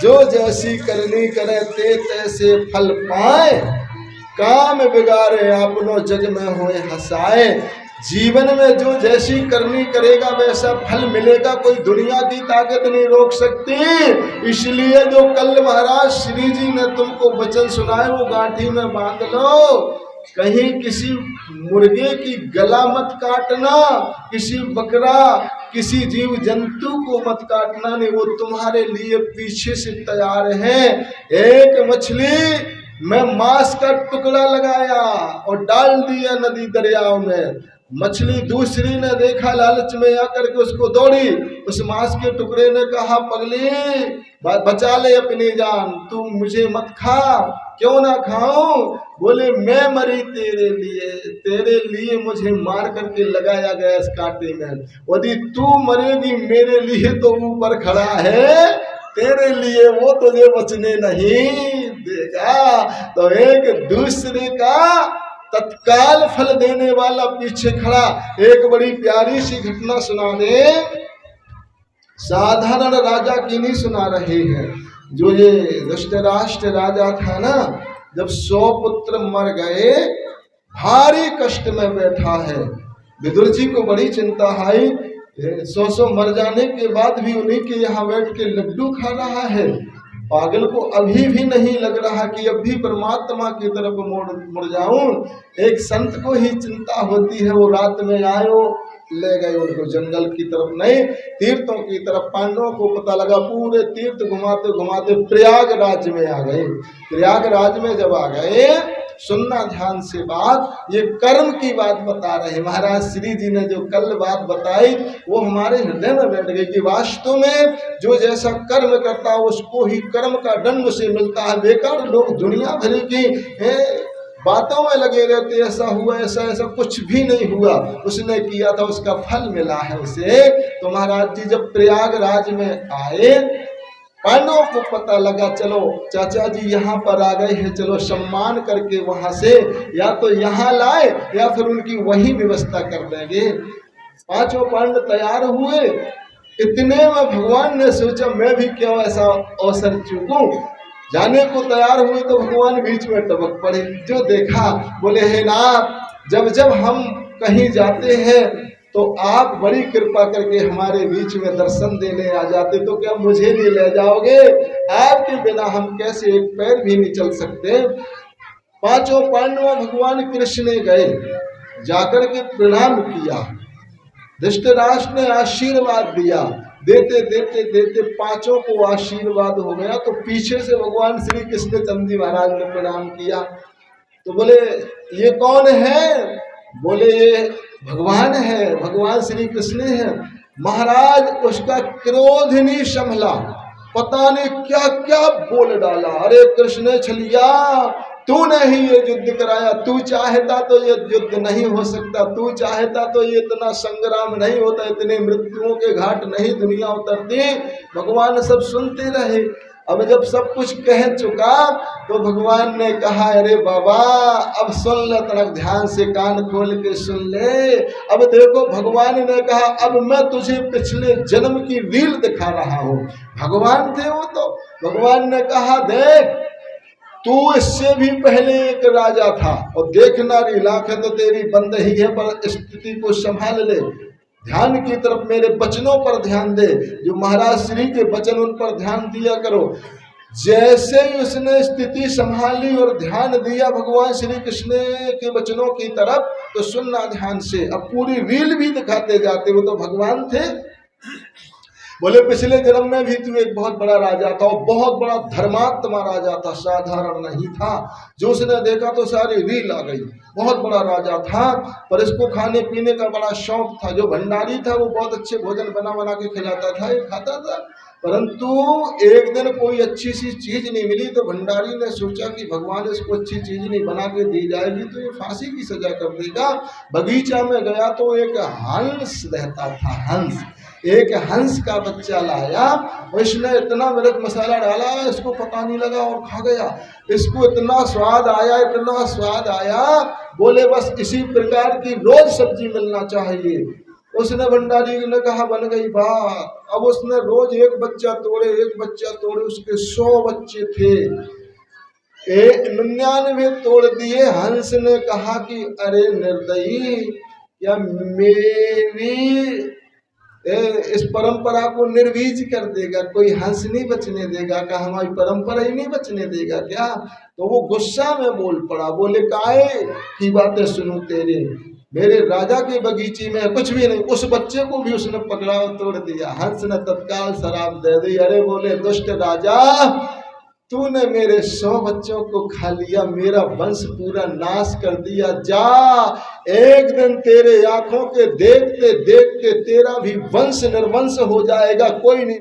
जो जैसी करनी करे ते तैसे फल पाए। काम बिगाड़े आपनो जग में होए हंसाए। जीवन में जो जैसी करनी करेगा वैसा फल मिलेगा, कोई दुनिया की ताकत नहीं रोक सकती। इसलिए जो कल महाराज श्री जी ने तुमको वचन सुनाए वो गांठी में बांध लो। कहीं किसी मुर्गे की गला मत काटना, किसी बकरा, किसी जीव जंतु को मत काटना, नहीं, वो तुम्हारे लिए पीछे से तैयार है। एक मछली में मांस का टुकड़ा लगाया और डाल दिया नदी दरियाओं में। मछली दूसरी ने देखा, लालच में आकर के उसको दौड़ी, उस मांस के टुकड़े ने कहा, पगली, ब-, बचा ले अपनी जान, तू मुझे मत खा। क्यों ना खाऊं? बोले, मैं मरी तेरे लिए, तेरे लिए मुझे मार करके लगाया गया इस कांटे में। यदि तू मरेगी मेरे लिए तो ऊपर खड़ा है, तेरे लिए वो तुझे बचने नहीं देगा। तो एक दूसरे का तत्काल फल देने वाला पीछे खड़ा। एक बड़ी प्यारी सी घटना सुना दे, साधारण राजा की नहीं सुना रहे हैं। जो ये धृतराष्ट्र राजा था ना, जब सौ पुत्र मर गए, भारी कष्ट में बैठा है। विदुर जी को बड़ी चिंता आई, सौ सौ मर जाने के बाद भी उन्हीं के यहाँ बैठ के लड्डू खा रहा है। पागल को अभी भी नहीं लग रहा कि अब भी परमात्मा की तरफ मुड़ मुड़ जाऊं। एक संत को ही चिंता होती है, वो रात में आयो, ले गए उनको जंगल की तरफ, नहीं, तीर्थों की तरफ। पांडवों को पता लगा, पूरे तीर्थ घुमाते घुमाते प्रयागराज में आ गए। प्रयागराज में जब आ गए, सुनना ध्यान से बात, ये कर्म की बात बता रहे महाराज श्री जी ने। जो कल बात बताई वो हमारे हृदय में बैठ गई कि वास्तव में जो जैसा कर्म करता है उसको ही कर्म का दंड उसे मिलता है। बेकार लोग दुनिया भर की, ए, बातों में लगे रहते, ऐसा हुआ, ऐसा, ऐसा कुछ भी नहीं हुआ, उसने किया था, उसका फल मिला है उसे। तो महाराज जी जब प्रयागराज में आए, पांडवों को पता लगा, चलो चाचा जी यहाँ पर आ गए हैं, चलो सम्मान करके वहां से या तो यहाँ लाए या फिर उनकी वही व्यवस्था कर देंगे। पांचों पांडव तैयार हुए। इतने में भगवान ने सोचा, मैं भी क्यों ऐसा अवसर चूकूं। जाने को तैयार हुए तो भगवान बीच में टपक पड़े। जो देखा, बोले, हे नाथ, जब जब हम कहीं जाते हैं तो आप बड़ी कृपा करके हमारे बीच में दर्शन देने आ जाते, तो क्या मुझे नहीं ले जाओगे? आपके बिना हम कैसे एक पैर भी नहीं चल सकते। पांचों पांडवों भगवान कृष्ण ने गए, जाकर के प्रणाम किया। धृतराष्ट्र ने आशीर्वाद दिया। देते देते देते पांचों को आशीर्वाद हो गया, तो पीछे से भगवान श्री कृष्ण चंदी महाराज ने प्रणाम किया। तो बोले, ये कौन है? बोले, ये भगवान है, भगवान श्री कृष्ण है। महाराज, उसका क्रोध नहीं संभला, पता नहीं क्या क्या बोल डाला। अरे कृष्ण छलिया, तूने ही ये युद्ध कराया, तू चाहता तो ये युद्ध नहीं हो सकता, तू चाहता तो ये इतना संग्राम नहीं होता, इतने मृत्युओं के घाट नहीं दुनिया उतरती। भगवान सब सुनते रहे। अब जब सब कुछ कह चुका तो भगवान ने कहा, अरे बाबा, अब सुन ले, तड़क ध्यान से कान खोल के सुन ले। अब देखो, भगवान ने कहा, अब मैं तुझे पिछले जन्म की रील दिखा रहा हूँ। भगवान थे वो तो। भगवान ने कहा, देख, तू इससे भी पहले एक राजा था और देखना, रील आंखें तो तेरी बंद ही है, पर स्थिति को संभाल ले। ध्यान की तरफ, मेरे वचनों पर ध्यान दे। जो महाराज श्री के वचन, उन पर ध्यान दिया करो। जैसे ही उसने स्थिति संभाली और ध्यान दिया भगवान श्री कृष्ण के वचनों की तरफ, तो सुनना ध्यान से, अब पूरी रील भी दिखाते जाते, वो तो भगवान थे। बोले, पिछले जन्म में भी तू एक बहुत बड़ा राजा था और बहुत बड़ा धर्मात्मा राजा था, साधारण नहीं था। जो उसने देखा तो सारी रील आ गई, बहुत बड़ा राजा था, पर इसको खाने पीने का बड़ा शौक था। जो भंडारी था वो बहुत अच्छे भोजन बना बना के खिलाता था, ये खाता था। परंतु एक दिन कोई अच्छी सी चीज नहीं मिली, तो भंडारी ने सोचा कि भगवान इसको अच्छी चीज नहीं बना के दी जाएगी, तो ये फांसी की सजा कर देगा। बगीचा में गया तो एक हंस रहता था, हंस, एक हंस का बच्चा लाया, और इसने इतना मिर्च मसाला डाला, इसको पता नहीं लगा और खा गया। इसको इतना स्वाद आया, इतना स्वाद आया, बोले, "बस इसी प्रकार की रोज सब्जी मिलना चाहिए।" उसने, भंडारी ने कहा, "बन गई बात।" अब उसने रोज एक बच्चा तोड़े, एक बच्चा तोड़े, उसके सौ बच्चे थे, ए, निन्यानवे तोड़ दिए। हंस ने कहा कि, "अरे निर्दयी, क्या मेरी, ए, इस परंपरा को निर्वीज कर देगा? कोई हंस नहीं बचने देगा? क्या हमारी परंपरा ही नहीं बचने देगा क्या?" तो वो गुस्सा में बोल पड़ा, बोले, "काय की बातें सुनूं तेरे? मेरे राजा के बगीचे में कुछ भी नहीं।" उस बच्चे को भी उसने पकड़ा और तोड़ दिया। हंस ने तत्काल सराप दे दी। अरे, बोले, "दुष्ट राजा, तूने मेरे सौ बच्चों को खा लिया, मेरा वंश पूरा नाश कर दिया। जा, एक दिन तेरे आंखों के देखते देखते तेरा भी वंश निर्वंश हो जाएगा, कोई नहीं